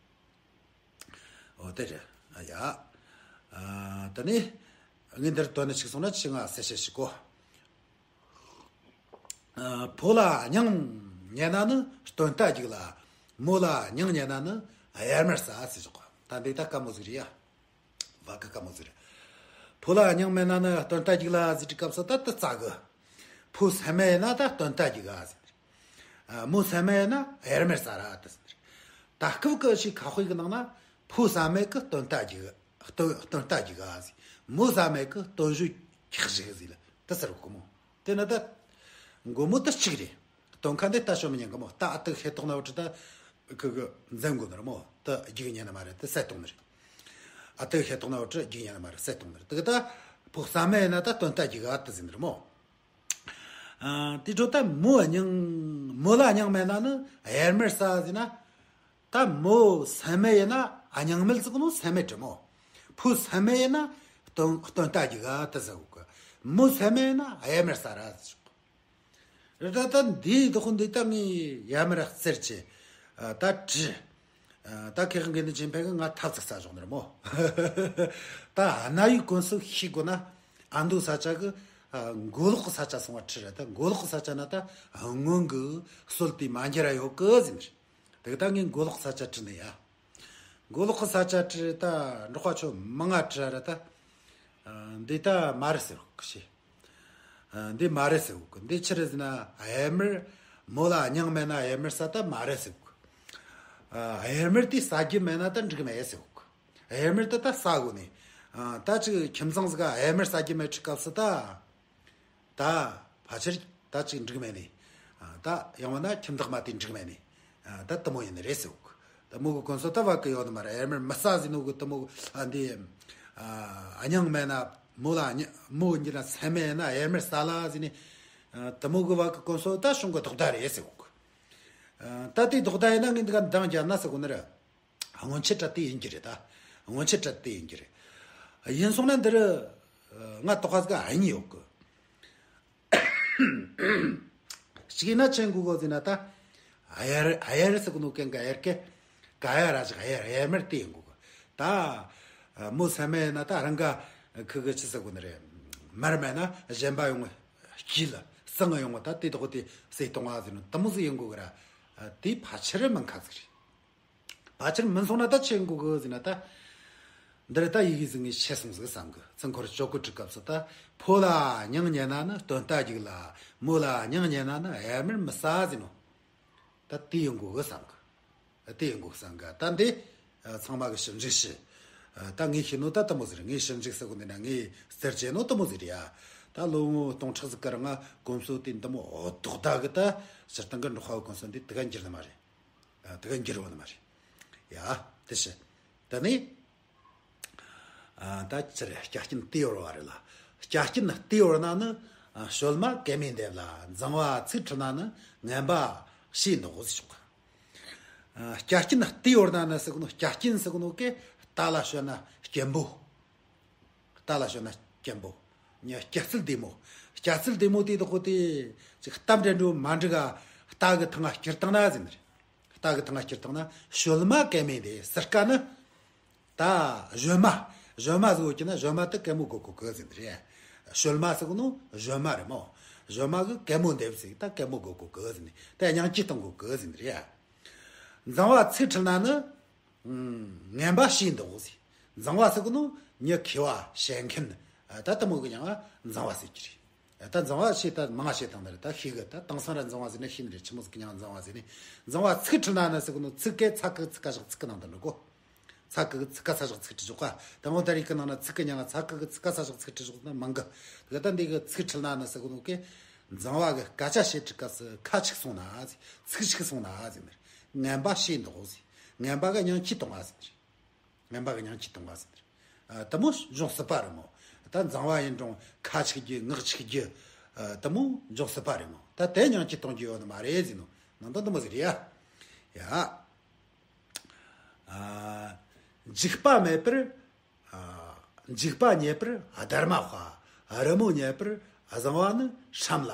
འོ་དེ་རེད། ཨ་ཡ། ཨ། ད་ནི་ངས་འདིར་དོན་ནི་ཆིག་སོང་ན་ཆི་ང་གསལ་བཤད་ཞིག་གོ། ཨ། ཕོ་ལ་སྙིང་ཉེ་ན་ནི་སྟོན་ལྟ་རྒྱུག་ལ། མོ་ལ་སྙིང་ཉེ་ན་ནི་དབྱར་མར་ཟ་ཟེར་ཞོག་ད་འདི་ད་དཀའ་མོ་ཟིག་རེད་ཡ། བ་གི་དཀའ་མོ་ཟིག་རེད། ཕོ་ལ་སྙིང་མེད་ན་ནི་སྟོན་ལྟ་རྒྱུག་ལ་ཟེར་དུས་སྐབས་སུ་ད་དེ་རྩ་གི། ཕོ་སེམས་མེད་ན་ད་སྟོན་ལྟ་རྒྱུག་ག་ཟེར། མོ་སེམས་མེད་ན་དབྱར་མར་ཟ་ར་ད་ཟེར། ད་སྐབས་ཀྱི་ཞིག་ཁ་དཔེ་གི་ནང་ན་ཕོ་བསམ་མེད་ཀི་སྟོན་ལྟ་རྒྱུག་སྟོན་སྟོན་ལྟ་རྒྱུག་ག་ཟེར། མོ་བསམ་མེད་ཀི་སྟོན་གཞོན་འཁྱག་རྒྱུག་ཟེར་ལ་ད་ཟེར་གོ་མོ། དེ་ན་ད་མགོ་མོ་ད་གཅིག་རེད། སྟོན་ཁ་འདི་ད་ཤོ་མི་ཉན་གི་མོ། ད་ཨ་ཏི་ཤེས་ཐོག་ན་བ་ཁྲི་ད་ཁི་གི་འཛེམ་དགོས་ནི་རེད་མོ། ད་རྒྱུག་ཉན་ནི་མ་རེད། ད་བསད་གཏོང་ནི་རེད། ཨ་ཏི་ཤེས་ཐོག་ན་བ་ཁྲི་རྒྱུག་ཉན་ནི་མ་རེད། བསད་གཏོང་ནི་རེད། དེ་གི་ད་ཕོ་བསམ་མེད་ན་ད་སྟོན་ལྟ་རྒྱུག་ག་ད་ཟེར་ནི་རེད་མོ། ཨ། དེ་འཕྲོ་ད་མོ་སྙིང་མོ་ལ་སྙིང་མེད་ན་ནི་དབྱར་མར་ཟ་ཟེར་ན། ད་མོ་སེམས་མེད་ཡིན་ན་ཨ་སྙིང་མེད་ཟེར་གོ་ནོ་སེམས་མེད་རེད་མོ། ཕོ་སེམས་མེད་ཡིན་ན་སྟོན་སྟོན་ལྟ་རྒྱུག་ག་ད་ཟེར་གོ་གི། མོ་སེམས་མེད་ཡིན་ན་དབྱར་མར་ཟ་ར་ཟེར་གོ། རེད་ད། ད་འདིའི་དོགས་འདི་ད་ངས་ཡ་མར་ཟེར་གྱི། ཨ། ད་དྲི། ཨ། ད་ཁེ་ཁང་གི་འདི་ཆེན་ཕན་གི་ང་ཐབས་ཚིག་རྩ་ཞོག་ནི་རེད་མོ། ད་གནའ་ཡུལ་ཀུན་སུ་ཤེས་དགོས་ན་ཨ་མདོ་ས་ཆ་གི། ཨ། མགོ་ལོག་གི་ས་ཆ་སོང་བ་ཁྲི་རེད། ད་མགོ་ལོག་གི་ས་ཆ་ན་ད་སྔོན་གི་སྲོལ་དེ་མ་འགྱུར་ར་ཡོད་གི་ཟེར་ནི་རེད། དེ་ད་ངས་མགོ་ལོག་ས་ཆ་བྲིས་ནས་ཡ། མགོ་ལོག་གི་ས་ཆ་བྲིས་ད་འབྲོག་པ་ཆོ་མང་ང་བྲིས་ར་ད། འདི་ད་མ་རེད་ཟེར་གི་ཤི། འདི་མ་རེད་ཟེར་གི། འདི་ཆི་རེད་ཟེར་ན། གཡེར་མར་མོ་ལ་མྱིང་མེད་ན་གཡེར་མར་ཟ་ད་མ་རེད་ཟེར་གི། གཡེར་མར་དེ་ཟ་རྒྱུ་མེད་ན་ད་འགྲིག་མེད་ཟེར་གི། གཡེར་མར་དེ་ད་ཟ་དགོས་ནས། ད་ཅིག་ཁྱིམ་ཚང་ཟིག་ག་གཡེར་མར་ཟ་རྒྱུ་མེད་ཁྲི་སྐབས་སུ་ད། ད་ཕལ་ཆེར་ད་ཅིག་འགྲིག་མེད་ནི། ད་ཡང་བ་ན་ཁྱིམ་བདག་མ་དེ་འགྲིག་མེད་ནི། ད་དུ་མོ་ཡིན་ནི་རེད་ཟེར་གི། དུ་མོ་གི་གོན་སོ་ད་བ་གི་ཡོད་ནི་མ་རེད། གཡེར་མར་མི་ཟ་ཟེར་ནོ་གི་དུ་མོ་གི་འདི། མྱིང་མེད་ན་མོ་ལ་མྱི་མོ་འགྱུར་ན་སེམས་མེད་ན་གཡེར་མར་ཟ་ལ་ཟེར་ནི། དུ་མོ་གི་བ་གི་གོན་སོ་ད་གཞུང་གི་ལྡོག་ཟླ་རེད་ཟེར་གི། ད་དེ་ལྡོག་ཟླ་ཡིན་ན་ངས་འདི་ག་འདང་རྒྱབ་ན་ཟེར་གོ་ནི་རེད། སྔོན་ཆད་བྲིས་དེ་ཡིན་གྱི་རེད་ད། སྔོན་ཆད་བྲིས་དེ་ཡིན་གྱི་རེད། ཡིན་སོང་ན་འདིར་ང་དོགས་པ་ཟིག་ཨ་ཡིན་ཡོད་གི། གཅིག་ཡིན་ན་ཆེན་གུ་གོ་ཟིན་ན་ད། ཨ་ཡར་ཨ་ཡར་ཟེར་གི་ནོ་གན་ག་ཡར་གེ། ག་ཡ་ར་ཞིག་ཨ་ཡར་ཨ་ཡར་མར་དེ་ཡིན་གུ་གི། ད། མོ་སེམས་མེད་ན་ད་རང་ག་ཁི་གི་ཆི་ཟེར་གོ་ནི་རེད། མར་མེད་ན་གཞན་པ་ཡོང་སྐྱིད་ལ་སང་ཡོང་ད་དེ་དོག་དེ་སེ་གཏོང་བ་ཟིན་ནོ་དུ་མོ་ཟིག་ཡིན་གུ་གི་ར། དེ་ཕལ་ཆེར་མིན་ཁ་ཟིག་རེད། ཕལ་ཆེར་མིན་སོང་ན་ད་ཆི་ཡིན་གོ་གི་ཟེར་ན་ད། འདིར་ད་ཡི་གེ་ཟིག་ངས་ཤེས་སོང་ཟིག་བསམ་གི། ཚིག་འཁོར་ཅོ་ཀུ་ཀྲི་སྐབས་སུ་ད། ཕོ་ལ་མྱིང་ཉན་ན་ནི་སྟོན་ལྟ་རྒྱུག་ལ། མོ་ལ་མྱིང་ཉན་ན་ནི་གཡེར་མར་མི་ཟ་ཟེར་ནོ། ད་དེ་ཡིན་གོ་གི་བསམ་གི། དེ་ཡིན་གོ་བསམ་གི། ད་འདི། ཚང་མ་གི་ཞིབ་འཇུག་བྱེད། ད་ངས་ཤེས་ནོ་ད་དུ་མོ་ཟིག་རེད། ངས་ཞིབ་འཇུག་ཟེར་གོ་འདི་ན་ངས་ཟེར་བྱས་ནོ་དུ་མོ་ཟིག་རེད་ཡ། ད་ལོ་ངོ་སྟོང་ཕྲག་ཟིག་གི་རིང་ང་གོམས་སྲོལ་དེ་འདི་མོ་འོ་དོག་ད་གི་ད། སྤྱིར་བཏང་གི་འབྲོག་པ་གོམས་སྲོལ་འདི་དེ་ག་འགྱུར་ནི་མ་རེད། ཨ། དེ་ག་འགྱུར་བ་ནི་མ་རེད། ཡ། དེ་བྱས། དེ་ནས། ཨ། ད་ཅི་རེད། སྐྱ་རྐྱེན་དེ་ཡོར་བ་རེད་ལ། སྐྱ་རྐྱེན་དེ་ཡོར་ན་ནི། ཨ། སྲོལ་མ་གད་མོས་འདེབས་ལ། འཛིང་བ་ཚིག་ཁྲིད་ན་ནི་ངན་པ་ཞེས་འདོགས་ཟེར་ཆོག། ཨ། སྐྱ་རྐྱེན་དེ་ཡོར་ན་ནི་ཟེར་གོ་ནོ། སྐྱ་རྐྱེན་ཟེར་གོ་ནོ་གན་རྟ་ལ་ཞོན་ན་རྐྱེན་པོ། རྟ་ལ་ཞོན་ན་རྐྱེན་པོ། ཉ་སྐྱ་རྩལ་བདེ་མོ། སྐྱ་རྩལ་བདེ་མོ་དེ་དོག་གོ་དེ། ཅིག་གཏམ་འདྲ་འགྲོ་མ་འགྲིག་ག། རྟ་གི་ཐང་ང་སྐྱུར་བཏང་ན་ཟེར་ནི་རེད། རྟ་གི་ཐང་ང་སྐྱུར་བཏང་ན་སྲོལ་མ་གད་མོས་འདེབས། ཟུར་ཀ་ནི། ད་གཞོན་མ། གཞོན་མ་ཟིག་ཡོད་ཀྱི་ན་གཞོན་མ་དེ་གད་མོ་དགོད་གོ་གི་ཟེར་ནི་རེད། སྲོལ་མ་ཟེར་གོ་ནོ་གཞོན་མ་རེད་མོ། གཞོན་མ་གི་གད་མོ་འདེབས་ཟིག་ད་གད་མོ་དགོད་གོ་གི་ཟེར་ནི་དེ་སྙིང་རྗེ་གཏོང་གོ་གི་ཟེར་ནི་རེད། འཛིང་བ་ཚིག་ཁྲིད་ན་ནི། ངན་པ་ཞེས་འདོགས་ཟེར། འཛིང་བ་ཟེར་གོ་ནོ་མྱི་མཁས་པ་བཤད་མཁན། ད་དུ་མོ་གི་མྱིང་ང་འཛིང་བ་ཟེར་གྱི་རེད། ད་འཛིང་བ་ཞེས་ད་མང་བཤད་བཏང་ནི་རེད། ད་ཤེས་གི། ད་དེང་སང་ར་འཛིང་བ་ཟེར་ན་ཤེས་ནི་རེད། ཆི་མོ་ཟིག་གི་མྱིང་འཛིང་བ་ཟེར་ནི། འཛིང་བ་ཚིག་ཁྲིད་ན་ནི་ཟེར་གོ་ནོ་ཚིག་གན་ཚ་གི་ཚིག་ཀ་བཞག་ཚིག་གི་ནང་དུ་འགྲོ་གོ། ཚ་གི་གི་ཚིག་ཀ་ཚ་བཞག་ཚིག་ཁྲིད་ཆོག་ག། དེ་མོ་ད་རེས་གི་ནང་ན་ཚིག་གི་མྱིང་ང་ཚ་གི་གི་ཚིག་ཀ་ཚ་བཞག་ཚིག་ཁྲིད་ཆོག་ན་མང་གི། དེ་ད་འདི་གི་ཚིག་ཁྲིད་ན་ནི་ཟེར་གོ་ནོ་གན། འཛིང་བ་གི་སྐད་ཆ་བཤད་ཁྲིད་སྐབས་སུ་ཁ་འཆུག་སོང་ན་ཟེར། ཚིག་འཆུག་སོང་ན་ཟེར་ནི་རེད། ངན་པ་ཞེས་འདོགས་ཟེར། ངན་པ་གི་སྙིང་རྗེ་གཏོང་བ་ཟེར་ནི་རེད། ངན་པ་གི་སྙིང་རྗེ་གཏོང་བ་ཟེར་ནི་རེད། ཨ། དེ་མོ་འབྱུང་སྲིད་པ་རེད་མོ། ད་འཛིང་བ་ཡིན་རུང་ཁ་འཆུག་རྒྱུ། ངག་འཆུག་རྒྱུ། ཨ། དེ་མོ་འབྱུང་སྲིད་པ་རེད་མོ། ད་དེ་སྙིང་རྗེ་གཏོང་རྒྱུ་ཡོད་ནི་མ་རེད་ཟེར་ནོ། ནང་དོན་དེ་མོ་ཟིག་རེད་ཡ། ཡ། ཨ། འཇིགས་པ་མེད་པར། ཨ། འཇིགས་པ་མྱེད་པར་སྡར་མ་དཔའ། རི་མོ་མྱེད་པར་བཟང་བ་ནི་སྲམ་ལ།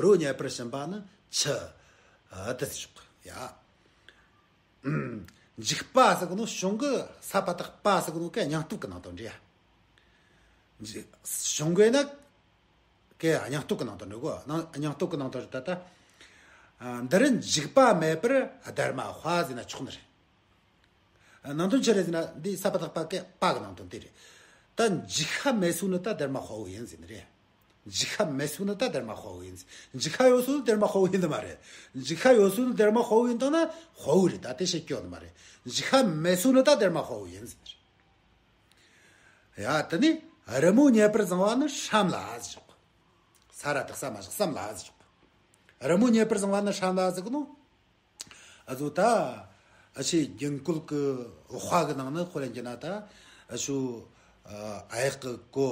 རོ་མྱེད་པར་ཞིམ་པ་ནི་ཆུ། ཨ། དེ་ཟེར་ཆོག་ཡ། འཇིགས་པ་ཟེར་གོ་ནོ་གཞུང་གི་ས་པ་བཏགས་པ་ཟེར་གོ་ནོ་གན་སྙིང་སྟོབས་ཀྱི་ནང་དོན་རེད་ཡ། གཞུང་གི་ན་གན་སྙིང་སྟོབས་ཀྱི་ནང་དོན་རེད་གོ། ནང་སྙིང་སྟོབས་ཀྱི་ནང་དོན་རེད་ད་ལྟ། ཨ། འདི་རུ་འཇིགས་པ་མེད་པར་སྡར་མ་དཔའ་ཟེར་ན་ཆོག་ནི་རེད། ནང་དོན་ཆི་རེད་ཟེར་ན་འདི་ས་པ་བཏགས་པ་གན་པ་གི་ནང་དོན་དེ་རེད། ད་འཇིགས་ཤ་མེད་སོང་ནི་ད་སྡར་མ་དཔའ་བོ་ཡིན་ཟེར་ནི་རེད། འཇིགས་ཤ་མེད་སོང་ནི་ད་སྡར་མ་དཔའ་བོ་ཡིན་ཟེར། འཇིགས་ཤ་ཡོད་སོང་ནི་སྡར་མ་དཔའ་བོ་ཡིན་ནི་མ་རེད། འཇིགས་ཤ་ཡོད་སོང་ནི་སྡར་མ་དཔའ་བོ་ཡིན་བཏང་ན་དཔའ་བོ་རེད། ད་དེ་བཤད་རྒྱུ་ཡོད་ནི་མ་རེད། འཇིགས་ཤ་མེད་སོང་ནི་ད་སྡར་མ་དཔའ་བོ་ཡིན་ཟེར་ནི་རེད། ཡ། དེ་ནས་རི་མོ་མྱེད་པར་བཟང་བ་ནི་སྲམ་ལ་ཟེར་ཆོག། ས་ར་བཏགས་ས་མ་བཞག་སྲམ་ལ་ཟེར་ཆོག། རི་མོ་མྱེད་པར་བཟང་བ་ནི་སྲམ་ལ་ཟེར་གི་ནོ། ཨ་ཟོ་ད། ཨ་ཆེ་རྒྱན་བཀོལ་གི་འོག་པ་གི་ནང་ནས་དཔེ་ལེན་རྒྱུ་ན་ད། ཨ་ཆུ། ཨ་ཡག་གི་གོ།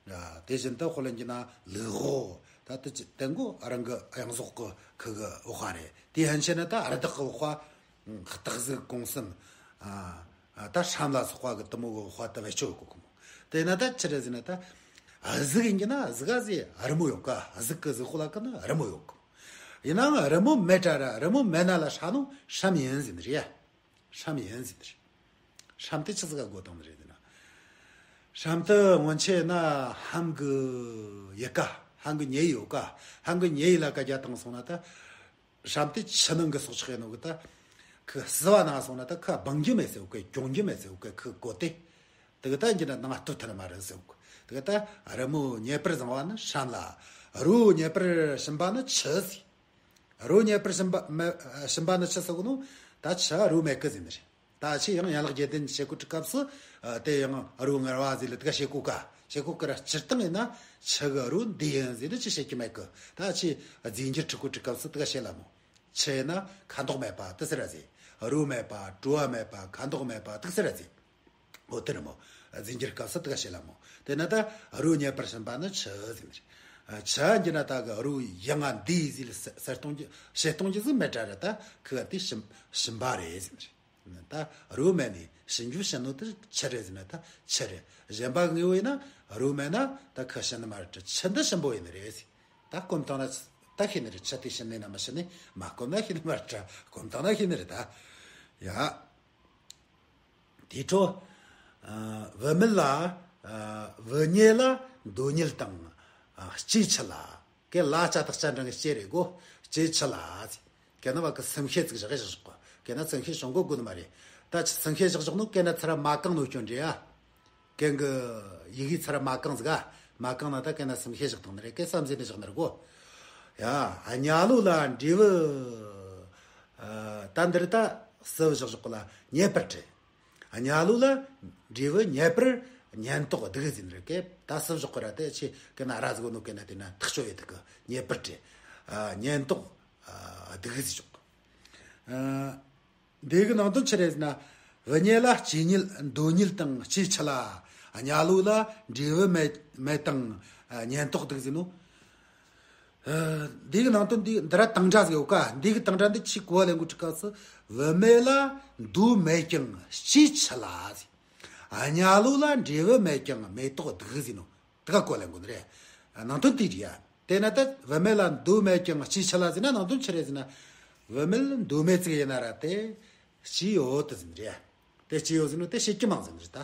ཨ་དེ་བཞིན་དུ་དཔེ་ལེན་རྒྱུ་ན་ལུག་འོག། ད་དེ་ཅི་དེ་མགོ་རང་གི་ཨ་ཡང་ཟོག་གི་ཁུ་གི་འོག་པ་རེད། དེ་ཧན་ཆེ་ན་ད་ཨ་ར་བཏགས་གི་འོག་པ། སྟག་གཟིག་གོང་གསུམ། ཨ་ད་སྲམ་ལ་སོགས་པ་གི་དུ་མོ་གི་འོག་པ་དུ་བེད་སྤྱོད་གོ་གི་མོ། དེ་ན་ད་ཆི་རེད་ཟེར་ན་ད། གཟིག་ཡིན་གྱི་ན་གཟིག་ག་ཟེ་རི་མོ་ཡོད་ཀ། གཟིག་གི་གཟིག་ཁོ་ལ་ཀ་ན་རི་མོ་ཡོད་ཀི། ཡིན་ནའང་རི་མོ་མེད་དྲ་ར་རི་མོ་མེད་ན་ལ་ཧྲ་ནོ་ཧྲམ་ཡིན་ཟེར་ནི་རེད། ཧྲམ་ཡིན་ཟེར་ནི་རེད། ཧྲམ་དེ་ཆི་ཟིག་ག་གོ་དང་ནི་རེད་ཟེར་ན། ཧྲམ་དེ་སྔོན་ཆད་ན་ཧམ་གི་ཡི་ཀ། ཧམ་གི་ཉེ་ཡི་ཡོད་ཀ། ཧམ་གི་ཉེ་ཡི་ལ་ཀ་རྒྱ་བཏང་སོང་ན་ད། ཧྲམ་དེ་ཆུ་ནང་གི་སྲོག་ཆགས་ཡིན་ནོ་གི་ད། ཁོ་བསུ་བ་ནང་སོང་ན་ད་ཁོ་སྦང་རྒྱུ་མེད་ཟེར་གོ། གྱོང་རྒྱུ་མེད་ཟེར་གོ། ཁོ་གོ་དེ། དེ་གི་ད་འགྱུར་ན་ནང་སྟོད་ཐལ་མ་རེད་ཟེར་གོ། དེ་གི་ད་རི་མོ་ཉེ་པར་བཟང་བ་ནི་ཧྲམ་ལ། རི་ཉེ་པར་ཞིམ་པ་ནི་ཆུ་ཟེར། རི་ཉེ་པར་ཞིམ་པ་མེ་ཞིམ་པ་ནི་ཆུ་ཟེར་གོ་ནོ། ད་ཆུ་རི་མེད་གི་ཟེར་ནི་རེད། ད་ཆི་ཡང་ཡན་ལག་བརྒྱད་ལྡན་བྱེད་སྒོ་གྲུབ་སྐབས་སུ་དེ་ཡང་རི་ངར་བ་ཟེར་ལ་དེ་ག་བྱེད་གོ་ཀ། བྱེད་གོ་ཀ་ར་སྤྱིར་བཏང་ཡིན་ན་ཆུ་གི་རི་འདི་ཡིན་ཟེར་ནི་ཅི་བྱེད་ཀྱི་མེད་གི། ད་ཆི་རྫས་འགྱུར་ཁྲིད་གོ་གྲུབ་སྐབས་སུ་དེ་ག་བྱེད་ལ་མོ། ཆུ་ཡིན་ན་ཁ་མདོག་མེད་པ་དེ་ཟེར་ར་ཟེར། རི་མེད་པ། བྲོ་བ་མེད་པ། ཁ་མདོག་མེད་པ་དེ་ཟེར་ར་ཟེར། འོ་དེ་རེད་མོ། རྫས་འགྱུར་སྐབས་སུ་དེ་ག་བྱེད་ལ་མོ། དེ་ན་ད་རི་ཉེ་པར་ཞིམ་པ་ནི་ཆུ་ཟེར་ནི་རེད། ཆུ་འགྱུར་ན་ད་གི་རི་ཡང་ང་འདི་ཟེར་ཟེར་གཏོང་རྒྱུ་བྱེད་གཏོང་རྒྱུ་ཟིག་མེད་དྲ་ར། ད་ཁི་ག་དེ་ཞིམ་ཞིམ་པ་རེད་ཟེར་ནི་རེད། ད་རི་མེད་ནི་ཞིམ་རྒྱུ་ཞིམ་ནོ་དེ་ཆུ་རེད་ཟེར་ན་ད་ཆུ་རེད། གཞན་པ་དངོས་པོ་ཡིན་ན་རི་མེད་ན་ད་ཁི་ཞིམ་ནི་མ་རེད་དྲ། ཆུ་འདི་ཞིམ་པོ་ཡིན་ནི་རེད་ཟེར། ད་སྐོམ་བཏང་ན་ད་ཤེས་ནི་རེད། ཆུ་དེ་ཞིམ་ནི་ན་མི་ཞིམ་ནི་མ་སྐོམ་ན་ཤེས་ནི་མ་རེད་དྲ། སྐོམ་བཏང་ན་ཤེས་ནི་རེད་ད། ཡ། དེ་འཕྲོ། ཨ། བུད་མེད་ལ། ཨ། བུད་མྱེད་ལ་འདོད་མྱེད་དང་། ཨ། ལྕེ་ཆུ་ལ། གན་ལ་ལྕགས་ཐག་ཅན་འདྲ་གི་ལྕེ་རེད་གོ། ལྕེ་ཆུ་ལ་ཟེར། གན་ན་བ་གི་སེམས་ཤེས་ཙིག་བཞག་བཞག་གོ། གན་ན་སེམས་ཤེས་བྱུང་གོ་དགོས་ནི་མ་རེད། ད་ཆི་སེམས་ཤེས་བཞག་བཞག་ནོ་གན་ན་ཚུར་མ་གང་ནོ་སྐྱོན་འདྲེ་ཡ། གན་གི་ཡི་གེ་ཚུར་མ་གང་ཟིག་ག། མ་གང་ན་ད་གན་ན་སེམས་ཤེས་བཞག་བཏང་ནི་རེད། གན་བསམ་ཟིན་ནི་བཞག་ནི་རེད་གོ། ཡ། གཉའ་ལོ་ལ་འབྲས་བུ། ཨ། ད་འདིར་ད་སུ་བཞག་བཞག་གོ་ལ་ཉེ་པར་བྲི། གཉའ་ལོ་ལ་འབྲས་བུ་ཉེ་པར་ཉེན་རྟོག་སྡུག་ཟིན་རེད་གེ། ད་སུ་བཞག་གོ་ར་དེ་ཆི་གན་ན་ར་ཟིག་གོ་ནོ་གན་ན་དེ་ན་ཐག་ཆོད་ཡོད་དུ་གི་ཉེ་པར་བྲི། ཨ། ཉེན་རྟོག་ཨ། སྡུག་ཟིན་བཞག་གི། ཨ། འདི་གི་ནང་དོན་ཆི་རེད་ཟེར་ན། བུད་མྱེད་ལ་ལྕེ་མྱེད་འདོད་མྱེད་དང་ལྕེ་ཆུ་ལ། གཉའ་ལོ་ལ་འབྲས་བུ་མེད་མེད་དང་ཉེན་རྟོག་སྡུག་ཟེར་ནོ། ཨ། འདི་གི་ནང་དོན་འདི་འདི་ར་དང་སྒྲ་ཟིག་ཡོད་ཀ། འདི་གི་དང་སྒྲ་འདི་ཆི་གོ་བ་ལེན་གོ་དྲི་སྐབས་སུ། བུད་མེད་ལ་འདོད་མེད་ཀྱང་ལྕེ་ཆུ་ལ་ཟེར། གཉའ་ལོ་ལ་འབྲས་བུ་མེད་ཀྱང་མེ་ཏོག་སྡུག་ཟེར་ནོ། དེ་ག་གོ་ལེན་གོ་ནི་རེད། ནང་དོན་དེ་རེད་ཡ། དེ་ན་ད་བུད་མེད་ལ་འདོད་མེད་ཀྱང་ལྕེ་ཆུ་ལ་ཟེར་ན་ནང་དོན་ཆི་རེད་ཟེར་ན། བུད་མེད་འདོད་མེད་ཅིག་ཡིན་ན་ར་དེ་ལྕེ་ཡོད་དུ་ཟེར་ནི་རེད། དེ་ལྕེ་ཡོད་ཟེར་ནོ་དེ་བྱེད་ཀྱི་མང་ཟེར་ནི་རེད་ད།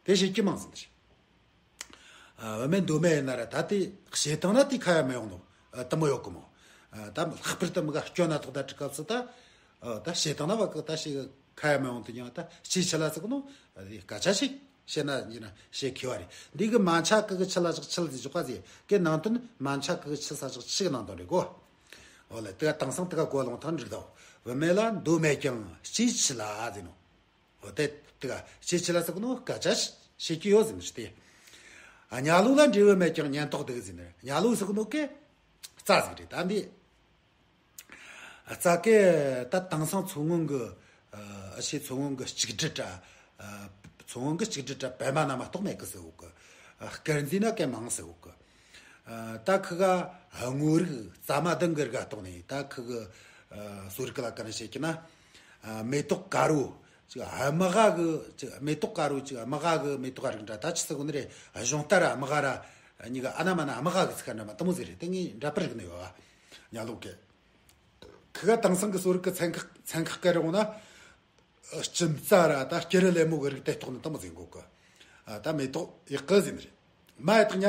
དེ་བྱེད་ཀྱི་མང་ཟེར་ནི་རེད། ཨ། བུད་མེད་འདོད་མེད་ཡིན་ན་ར་ད་དེ་བྱེད་བཏང་ན་དེ་ཁ་ཡ་མི་ཡོང་ནོ། ཨ། དེ་མོ་ཡོད་གི་མོ། ཨ། ད་ལྷག་པར་དུ་མི་ག་སྐྱོན་ན་ཐོག་ད་དྲི་སྐབས་སུ་ད། ཨ། ད་བྱེད་བཏང་ན་བ་གི་ད་ཞིག་ཁ་ཡ་མི་ཡོང་དུ་ཡང་ད་ལྕེ་ཆུ་ལ་ཟེར་གི་ནོ། ཨ། དེ་སྐད་ཆ་ཞིག་བཤད་ན་ཡིན་ན་བཤད་མཁས་པ་རེད། འདི་གི་མ་ཆ་གི་གི་ཆུ་ལ་བཞག་ཆུ་ལ་ཟེར་ཆོག་ག་ཟེར་གི། ནང་དོན་མ་ཆ་གི་གི་ཆུ་ས་བཞག་ཆུ་གི་ནང་དོན་རེད་གོ། འོ་ལེ། དེ་ག་དེང་སང་དེ་ག་གོ་ལོང་ཐང་འགྲིག་དོ། བུད་མེད་ལ་འདོད་མེད་ཀྱང་ལྕེ་ཆུ་ལ་ཟེར་ནོ། འོ་དེ་དེ་ག་ལྕེ་ཆུ་ལ་ཟེར་གི་ནོ་སྐད་ཆ་བཤད་ཀྱི་ཡོད་ཟེར་ནི་ཞིག་སྟེ། གཉའ་ལོ་ལ་འབྲས་བུ་མེད་ཀྱང་ཉེན་རྟོག་སྡུག་ཟེར་ནི། གཉའ་ལོ་ཟེར་གི་ནོ་གི་རྩྭ་ཟིག་རེད་ད་འདི། རྩྭ་གི་ད་དེང་སང་མཚོ་སྔོན་གི། ཨ། ཨ་ཕྱི་མཚོ་སྔོན་གི་གཅིག་སྒྲིལ་དྲ། ཨ། མཚོ་སྔོན་གི་གཅིག་སྒྲིལ་དྲ་པད་མ་ན་མ་གཏོགས་མེད་གི་ཟེར་གོ་གི། ཨ། དཀར་མཛེས་ན་གན་མང་ཟེར་གོ་གི། ཨ། ད་ཁི་ག་སྔོ་རིགས་རྩ་མ་གདང་གི་རིགས་ག་གཏོང་ནས་ད་ཁི་གི། ཨ། གསོ་རིག་གི་ལ་ཀ་ནས་བཤད་ཀྱི་ན། ཨ། མེ་ཏོག་དཀར་བོ། ཅིག་དམུ་ཧ་གི་ཅིག་མེ་ཏོག་དཀར་བོ་ཅིག་དམུ་ཧ་གི་མེ་ཏོག་ག་རིགས་འདྲ་ད་ཆི་ཟེར་གོ་ནི་རེད། གཞུང་རྟ་ར་དམུ་ཧ་ར་གཉིས་ཀ་ཨ་ན་མ་ན་དམུ་ཧ་གི་ཚིག་ཁ་འདྲ་མ་དེ་མོ་ཟིག་རེད། དེ་ངས་འདྲ་པར་རིག་ནི་ཡོད་ཨ། གཉའ་ལོ་གི། ཁི་ག་དེང་སང་གི་གསོ་རིག་གི་ཚན་ཁག་ཚན་ཁག་གི་རིགས་ན། ཨ། ལྕུམ་རྩྭ་ར་ད་སྐྱུ་རུ་ལེབ་མོ་གི་རིགས་དེ་གཏོགས་ནི་དེ་མོ་ཟིག་གོ་གི། ཨ། ད་མེ་ཏོག་ཡག་གི་ཟེར་ནི་རེད། མ་ཡི་དྭགས་ཉ་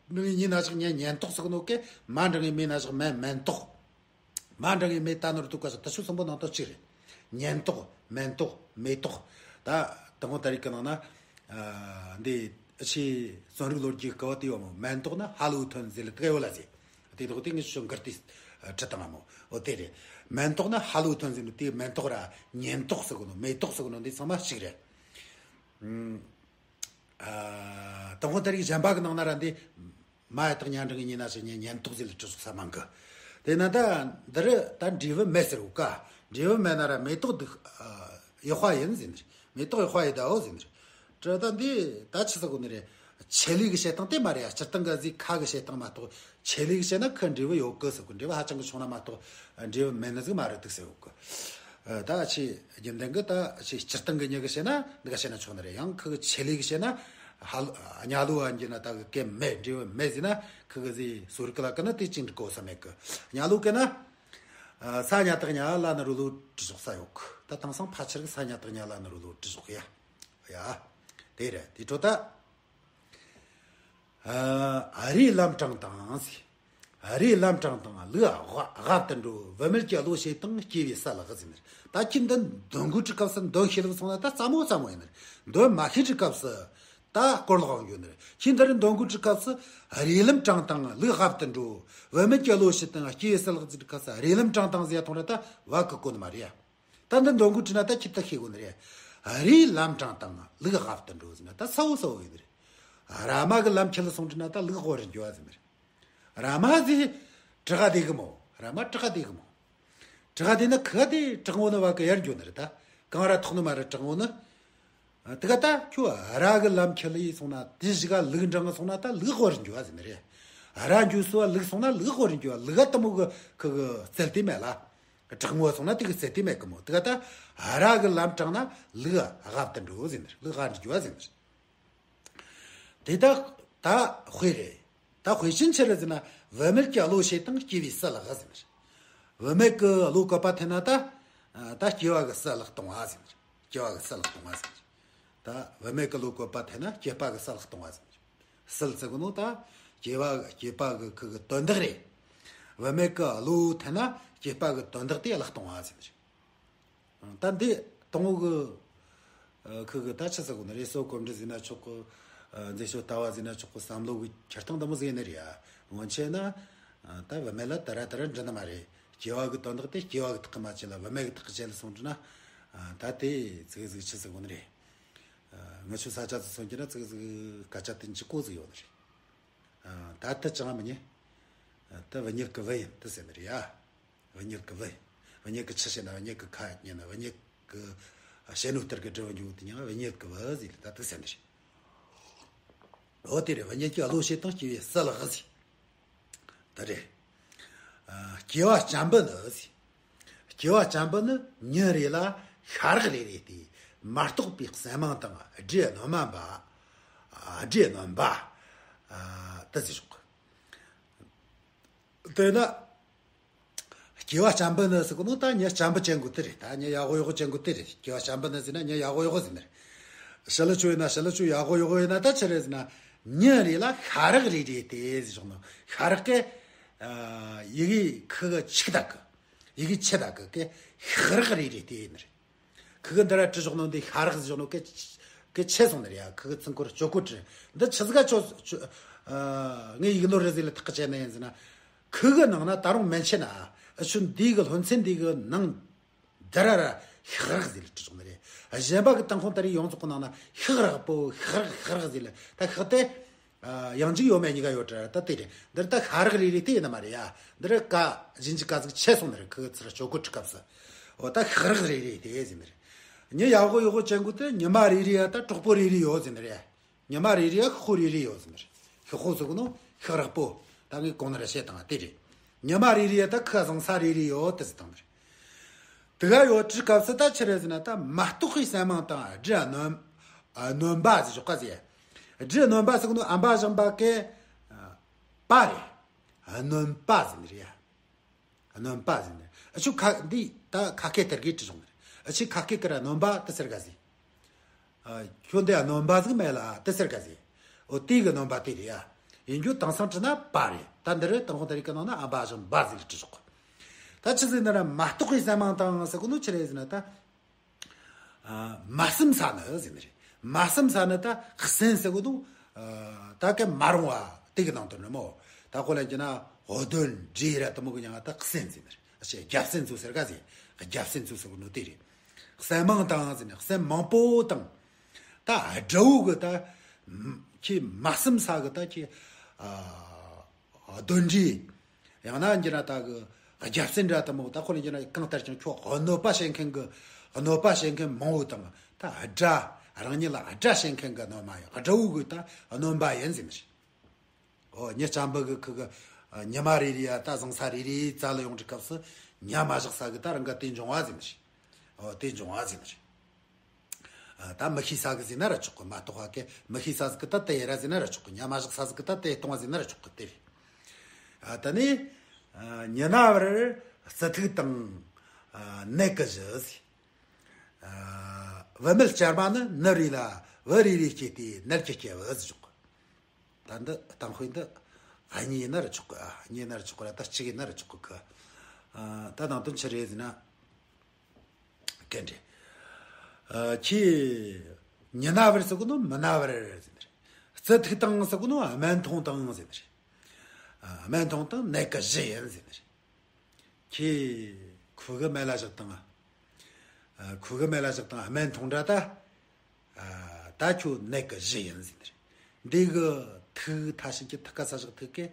འབྲིང་ངེ་ཉི་ན་ཞག་ཉེ་ཉེན་རྟོག་ཟེར་གི་ནོ་གི། མ་འབྲིང་ངེ་མེ་ན་ཞག་མེ་མེན་ཏོག་མ་འབྲིང་ངེ་མེ་ད་ནོར་དུ་ཀ་ཞག་ད་ཆུ་གསུམ་པོ་ནང་དོན་གཅིག་རེད། ཉེན་རྟོག་མེན་ཏོག་མེ་ཏོག་ད་དང་པོ་ད་རིག་གི་ནང་ན། ཨ། འདི་ཨ་ཕྱི་རྩོམ་རིག་ལོ་རྒྱུས་སྐབས་དེ་ཡོད་མོ། མེན་ཏོག་ནི་ཧ་ལོའི་ཐོན་ཟེར་ལ་དེ་ག་ཡོད་ལ་ཟེར། དེ་དོག་དེ་ངས་ཞུ་འགར་ཏེ་ཁྲིད་བཏང་ང་མོ། འོ་དེ་རེད། མེན་ཏོག་ན་ཧ་ལོ་ཐོན་ཟིན་ནོ་དེ་མེན་ཏོག་ར་ཉེན་རྟོག་ཟེར་གོ་ནོ་མེ་ཏོག་ཟེར་གོ་ནོ་འདི་ཚང་མ་གཅིག་རེད། ཨ། དང་པོ་ད་རིག་གཞན་པ་གི་ནང་ན་ར་འདི་མ་ཡི་དྭགས་ཉ་འབྲིང་ངེ་ཉི་ན་ཞག་ཉེ་ཉེན་རྟོག་ཟེར་ལ་བྲིས་སོག་ས་མང་གི། དེ་ན་ད་འདི་རུ་ད་འབྲས་བུ་མེད་ཟེར་གོ་ཀ། འབྲས་བུ་མེད་ན་ར་མེ་ཏོག་འདི་ཡག་པ་ཡིན་ཟེར་ནི་རེད། མེ་ཏོག་ཡག་པ་ཡིན་ད་འོ་ཟེར་ནི་རེད། དྲི་ད་འདི་ད་ཆི་ཟེར་གོ་ནི་རེད། ཆེད་ལས་གི་བྱེད་སྟངས་དེ་མ་རེད་ཡ། སྤྱིར་བཏང་གི་ཟིག་ཁ་གི་བྱེད་སྟངས་མ་གཏོགས། ཆེད་ལས་གི་བྱས་ན་ཁི་འབྲས་བུ་ཡོད་གི་ཟེར་གོ། འབྲས་བུ་ཧ་ཅང་གི་བྱུང་ན་མ་གཏོགས་འབྲས་བུ་མེད་ནི་ཟིག་མ་རེད་འདུག་ཟེར་གོ་གི། ད་ཆི་རྒྱུན་ལྡན་གི་ད་ཆི་སྤྱིར་བཏང་གི་མྱི་གི་བྱས་ན་འདི་ག་བྱས་ན་ཆོག་ནི་རེད། ཡང་ཁི་གི་ཆེད་ལས་གི་བྱས་ན་ཧ་ལ་གཉའ་ལོ་བ་འགྱུར་ན་ད་གི་གེ་མེད་འབྲས་བུ་མེད་ཟེར་ན་ཁི་གི་ཟིག་གསོ་རིག་གི་ལ་ཀ་ན་དེ་གཅིག་འགྲིག་གོ་ས་མེད་གི། གཉའ་ལོ་གི་ན། ཨ། ས་ཉ་དག་ཉ་ལ་ནི་རུ་ལོ་བྲི་ཞོག་ས་ཡོད་གི། ད་དེང་སང་ཕལ་ཆེར་གི་ས་ཉ་དག་ཉ་ལ་ནི་རུ་ལོ་བྲི་ཞོག་ཡ། ཡ། དེ་རེད། དེ་འཕྲོ་ད། ཨ། ཨ་རིའི་ལམ་དྲངས་དང་ཟེར། རས་ལམ་དྲངས་དང་ལུག་རྦབ་ཏུ་འགྲོ། བུད་མེད་ཀྱི་བློ་བྱེད་དང་སྐྱེ་བའི་སྲོལ་ལགས་ཟེར་ནི་རེད། ད་ཁྱེད་འདི་འདོན་དགོས་དུས་སྐབས་སུ་འདོན་ཤེས་ལུགས་སོང་ན་ད་རྩ་མོ་རྩ་མོ་ཡིན་ནི་རེད། འདོན་མ་ཤེས་དུས་སྐབས་སུ་ད་སྐོར་ལོག་ཡོང་རྒྱུ་ནི་རེད། ཁྱེད་འདི་རུ་འདོན་དགོས་དུས་སྐབས་སུ་རས་ལམ་དྲངས་དང་ལུག་རྦབ་ཏུ་འགྲོ། བུད་མེད་ཀྱི་བློ་བྱེད་དང་སྐྱེ་བའི་སྲོལ་ལགས་ཟེར་དུས་སྐབས་སུ་རས་ལམ་དྲངས་དང་ཟེར་ཡ་ཐོང་ར་ད་བ་གི་གོ་ནི་མ་རེད་ཡ། ད་འདི་འདོན་དགོས་དུས་ན་ད་ཁྱེད་ད་ཤེས་དགོས་ནི་རེད། རས་ལམ་དྲངས་དང་ལུག་རྦབ་ཏུ་འགྲོ་ཟེར་ན་ད་གསལ་བོ་གསལ་བོ་ཡིན་ནི་རེད། ར་མ་གི་ལམ་ཁྱེར་སོང་དུས་ན་ད་ལུག་དབོར་རུ་འགྱོ་བ་ཟེར་ནི་རེད། ར་མ་ཟིག་བྲག་ག་བསྡད་གི་མོ། ར་མ་བྲག་ག་བསྡད་གི་མོ། བྲག་ག་བསྡད་ན་ཁི་ག་དེ་བྲག་ངོ་ནི་བ་གི་ཡར་འགྱོ་ནི་རེད་ད། གང་ར་ཐོག་ནི་མ་རེད་བྲག་ངོ་ནི། དེ་ག་ད་ཁྱོད་ར་གི་ལམ་ཁྱེར་ལས་སོང་ན་དེ་ཞིག་ག་ལུག་འབྲང་སོང་ན་ད་ལུག་དབོར་འགྱོ་བ་ཟེར་ནི་རེད། ར་འགྱོ་སོ་བ་ལུག་སོང་ན་ལུག་དབོར་འགྱོ་བ། ལུག་ག་དེ་མོ་གི་ཁི་གི་རྩལ་དེ་མེད་ལ། བྲག་ངོ་སོང་ན་དེ་གི་རྩལ་དེ་མེད་གི་མོ། དེ་ག་ད་ར་གི་ལམ་དྲངས་ན་ལུག་རྦབ་ཏུ་འགྲོ་ཟེར་ནི་རེད། ལུག་རྦབ་འགྱོ་བ་ཟེར་ནི་རེད། དེ་དག་ད་དཔེ་རེད། ད་དཔེ་ཅན་ཆི་རེད་ཟེར་ན། བུད་མེད་ཀྱི་བློ་བྱེད་དང་སྐྱེ་བའི་སྲོལ་ལགས་ཟེར་ནི་རེད། བུད་མེད་ཀྱི་བློ་བཀོད་པ་ཐེབས་ན་ད་ད་སྐྱེ་བ་གི་སྲོལ་ལགས་གཏོང་བ་ཟེར་ནི་རེད། སྐྱེ་བ་གི་སྲོལ་ལགས་གཏོང་བ་ཟེར་ནི་རེད། ད་བུད་མེད་ཀྱི་བློ་བཀོད་པ་ཐེབས་ན་སྐྱེས་པ་གི་སྲོལ་ལགས་གཏོང་བ་ཟེར་ནི་རེད། སྲོལ་ཟེར་གི་ནོ་ད་སྐྱེ་བ་སྐྱེས་པ་གི་ཁུ་གི་དོན་དག་རེད། བུད་མེད་ཀྱི་བློ་ཐེབས་ན་སྐྱེས་པ་གི་དོན་དག་དེ་བརླག་གཏོང་བ་ཟེར་ནི་རེད། ད་འདི་དང་བོ་གི་ཁུ་གི་ད་ཆི་ཟེར་གོ་ནི་རེད། སོ་གོམས་འདྲིས་ཟེར་ན་ཆོག་གི། མཛེས་ཤོས་ལྟ་བ་ཟེར་ན་ཆོག་གི། བསམ་བློ་གི་འཁྱེར་སྟངས་འདི་མོ་ཟིག་ཡིན་ནི་རེད་ཡ། སྔོན་ཆད་ན་ད་བུད་མེད་ལ་དེ་ར་དེ་ར་འདྲི་ནི་མ་རེད། སྐྱེ་བ་གི་དོན་དག་དེ་སྐྱེ་བ་གི་ཐག་གི་མ་བཅད་ལ་བུད་མེད་གི་ཐག་གི་བཅད་ལ་སོང་དུས་ན། ད་དེ་ཙིག་ཟིག་ཆི་ཟེར་གོ་ནི་རེད། ངི་ཆོ་ས་ཆ་ཚོ་སོང་གི་ན་ཙིག་ཟིག་སྐད་ཆ་དེ་འཇིག་གོ་ཟིག་ཡོད་ནི་རེད། ད་ལྟ་ཅང་མི་ཉན། ད་བུད་མེད་ཀྱི་བུ་ཡིན་དེ་ཟེར་ནི་རེད་ཡ། བུད་མེད་ཀྱི་བུ། བུད་མེད་ཀྱི་ཆི་བྱེད་ན་བུད་མེད་ཀྱི་ཁ་ཉན་ན་བུད་མེད་ཀྱི་ཞེ་ནོ་ལྟར་གྱི་འབྲི་བ་འཇུག་དེ་ཉན་བུད་མེད་ཀྱི་བུ་ཟིག་ལ་ད་དེ་ཟེར་ནི་རེད། འོ་དེ་རེད། བུད་མེད་ཀྱི་བློ་བྱེད་དང་སྐྱེ་བའི་སྲོལ་ལགས་ཟིག་ད་རེད། སྐྱེ་བ་སྤྱན་འབུལ་ནི་ཟིག་སྐྱེ་བ་སྤྱན་འབུལ་ནི་ཉིན་རེ་ལ་ཤ་རགས་རེ་རེ་སྟེ། མ་གཏོགས་པའི་ཟན་མང་དང་སྦྲུལ་སྣོན་མ་འབའ། སྦྲུལ་སྣོན་འབའ། ད་ཟེར་ཞོག་དེ་ན། སྐྱེ་བ་སྤྱན་འབུལ་ནི་ཟེར་གོ་ནོ་ད་ཉིན་སྤྱན་འབུལ་བྱེད་དགོས་དེ་རེད། ད་ཉིན་ཡག་པོ་ཡག་པོ་བྱེད་དགོས་དེ་རེད། སྐྱེ་བ་སྤྱན་འབུལ་ནི་ཟེར་ན་ཉིན་ཡག་པོ་ཡག་པོ་ཟེར་ནི་རེད། ཞི་ལུ་ཆོ་ཡིན་ན་ཞི་ལུ་ཆོ་ཡག་པོ་ཡག་པོ་ཡིན་ན་ད་ཆི་རེད་ཟེར་ན། ཉིན་རེ་ལ་ཤ་རགས་རེ་རེ་སྟེ་ཟེར་ཞོག་ནོ། ཤ་རགས་ཀྱི་ཡི་གེ་ཁུ་གི་ཆིག་དག་གི། ཡི་གེ་ཆི་དག་གི་ཀྱི་ཤ་རགས་རེ་རེ་སྟེ་ཡིན་ནི་རེད། ཁུ་གི་འདི་ར་བྲི་ཞོག་ནོ་འདི་ཤ་རགས་ཟེར་ཞོག་ནོ་ཀྱི་ཀྱི་ཆེ་སོང་ནི་རེད་ཡ། ཁུ་གི་ཚིག་འཁོར་སྤྱོད་གོ་བྲི། འདི་ཆི་ཟིག་ག་ཆོ་ཆོ། ངས་ཡིག་ནོར་རེད་ཟེར་ལ་ཐག་གི་བཅད་ནི་ཡིན་ཟེར་ན། ཁུ་གི་ནང་ན་ད་རུང་མན་ཆད་ན་ཨ་ཆུ་འདི་གི་ལྷོན་ཚན་འདི་གི་ནང་འདི་ར་ར་ཤ་རགས་ཟེར་ལ་བྲི་ཞོག་ནི་རེད། གཞན་པ་གི་ཏང་ཁོང་ད་རེས་ཡོངས་རྫོགས་གི་ནང་ན་ཤ་རགས་པོ་ཤ་རགས་ཤ་རགས་ཟེར་ལ་ད་ཤ་དེ། ཡང་འཇིག་ཡོད་མེད་གཉིས་ཀ་ཡོད་དྲ་ད་དེ་རེད། འདིར་ད་ཤ་རགས་རེ་རེ་དེ་ཡིན་ན་མ་རེད་ཡ། འདིར་ཀ་གཞན་གྱི་ཀ་ཟིག་ཆད་སོང་ནི་རེད། ཁུ་གི་ཚུར་སྤྱོད་གོ་བྲི་སྐབས་སུ། འོ་ད་ཤ་རགས་རེ་རེ་དེ་ཟེར་ནི་རེད། ཉིན་ཡག་པོ་ཡག་པོ་བྱེད་དགོས་དེ་ཉི་མ་རེ་རེ་ཡ་ད་གྲོགས་པོ་རེ་རེ་ཡོད་ཟེར་ནི་རེད། ཉི་མ་རེ་རེ་ཡ་ཤོག་རེ་རེ་ཡོད་ཟེར་ནི་རེད། ཤོག་ཟེར་གོ་ནོ་ཤ་རགས་པོ། ད་ངས་གོང་ན་ར་བཤད་བཏང་དེ་རེད། ཉི་མ་རེ་རེ་ཡ་ད་ཁུ་བཟང་ས་རེ་རེ་ཡོད་དེ་ཟེར་བཏང་ནི་རེད། དེ་ག་ཡོད་དུས་སྐབས་སུ་ད་ཆི་རེད་ཟེར་ན་ད་མ་གཏོགས་པའི་ཟན་མང་དང་སྦྲུལ་སྣོན། སྣོན་པ་ཟེར་ཞོག་ག་ཟེར། སྦྲུལ་སྣོན་པ་ཟེར་གོ་ནོ་ཨམ་པ་བཞེངས་པ་གི་པ་རེད། སྣོན་པ་ཟེར་ནི་རེད་ཡ། སྣོན་པ་ཟེར་ནི་རེད། ཨ་ཆུ་ཁ་འདི་ད་ཁ་སྐད་དེར་གི་བྲི་ཞོག་ནི་རེད། ཨ་ཆི་ཁ་སྐད་ཀི་ར་སྣོན་པ་དེ་ཟེར་ག་ཟེར། ཁྱོད་འདི་སྣོན་པ་ཟིག་མེད་ལ་དེ་ཟེར་ག་ཟེར། འོ་དེ་གི་སྣོན་པ་དེ་རེད་ཡ། ཡིན་རྒྱུ་དེང་སང་བྲི་ན་པ་རེད། ད་འདི་རུ་དང་ཁོང་ད་རེས་ཀི་ནང་ན་ཨམ་པ་བཞེངས་པ་ཟིག་ལ་བྲི་ཞོག་ད་ཆི་ཟེར་ན་ར་མ་གཏོགས་པའི་ཟན་མང་དང་ཟེར་གོ་ནོ་ཆི་རེད་ཟེར་ན་ད། མ་བསམ་ས་ནི་ཟེར་ནི་རེད། མ་བསམ་ས་ནི་ད་གསན་ཟེར་གོ་ནོ། ད་གི་མ་རུང་བ་དེ་གི་ནང་དུ་ནི་མོ། ད་ཁོ་ལ་ཅི་ན་འོ་དོན་འདྲེ་ར་དེ་མོ་གི་ཉང་ད་གསན་ཟེར་ནི་རེད། ཨ་ཆི་རྒྱབ་སེན་ཚུ་ཟེར་ག་ཟེར། རྒྱབ་སེན་ཚུ་ཟེར་གོ་ནོ་དེ་རེད། ཟན་མང་དང་ཟེར་ནི་ཟན་མང་པོ་དང་། ད་དགྲ་བོ་གི་ད་ཁྱེད་མ་བསམ་ས་གི་ད་ཁྱེད་གདོན་འདྲེ། ཡང་ན་འགྱུར་ན་ད་གི་རྒྱབ་སེན་འདྲ་དེ་མོ། ད་ཁོ་ལ་འགྱུར་ན་གང་ལྟར་ཀྱང་ཁྱོད་གནོད་པ་བྱེད་མཁན་གི་གནོད་པ་བྱེད་མཁན་མང་བོ་དང་། ད་དགྲ་རང་ཉིད་ལ་དགྲ་བྱེད་མཁན་གི་གནོད་མ་ཡིན། དགྲ་བོ་གི་ད་གནོད་པ་ཡིན་ཟེར་ནི་རེད། འོ་ཉི་སྤྱན་འབུལ་གི་ཁུ་གི་ཉི་མ་རེ་རེ་ཡ་ད་བཟང་ས་རེ་རེ་རྩ་ལ་ཡོང་དུས་སྐབས་སུ་ཉ་མ་བཞག་ས་གི་ད་རང་ག་དེ་འབྱུང་བ་ཟེར་ནི་རེད། འོ་དེ་འབྱུང་བ་ཟེར་ནི་རེད། ད་མི་ཤེས་ས་གི་ཟེར་ན་ར་ཆོག་གི། མ་གཏོགས་པ་གི་མི་ཤེས་ས་ཟིག་གི་ད་དེ་ཡེ་ར་ཟེར་ན་ར་ཆོག་གི། ཉ་མ་བཞག་ས་ཟིག་གི་ད་དེ་གཏོང་བ་ཟེར་ན་ར་ཆོག་གི། དེ་རེད། ད་ནི་ཉི་ན་བར་རྩི་ཐིག་དང་ནད་ཀྱི་གཞི་ཟེར། བུད་མེད་བསྐྱར་མ་ནི་ནད་རེ་ལ་བུ་རེ་རེ་སྐྱེས་ཏེ་ནད་ཀྱི་སྐྱེ་བུ་ཟེར་ཆོག་གི། ད་འདི་གཏམ་དཔེ་འདི་ གཉིས་ཡིན་ན་ར་ཆོག་གི། ཨ། གཉིས་ཡིན་ན་ར་ཆོག་གི་ར། ད་གཅིག་ཡིན་ན་ར་ཆོག་གི་གི། ཨ། ད་ནང་དོན་ཆི་རེད་ཟེར་ན། གན་རེད། ཨ། ཁྱེད་མྱི་ན་བར་ཟེར་གོ་ནོ་མི་ན་བར་ཟེར་ནི་རེད། རྩི་ཐིག་དང་ཟེར་གོ་ནོ་སྨན་འཐུང་དང་ཟེར་ནི་རེད། ཨ། སྨན་འཐུང་དང་ནད་ཀྱི་གཞི་ཡིན་ཟེར་ནི་རེད། ཁྱེད་ཁོ་གི་སྨན་བླ་བཞག་དང་། ཨ། ཁོ་གི་སྨན་བླ་བཞག་དང་སྨན་འཐུང་འདྲ་ད། ཨ། ད་ཁྱོད་ནད་ཀྱི་གཞི་ཡིན་ཟེར་ནི་རེད། འདི་གི་ཐིག་མཐའ་ཕྱིན་གྱི་ཐིག་ག་ས་བཞག་ཐིག་གི།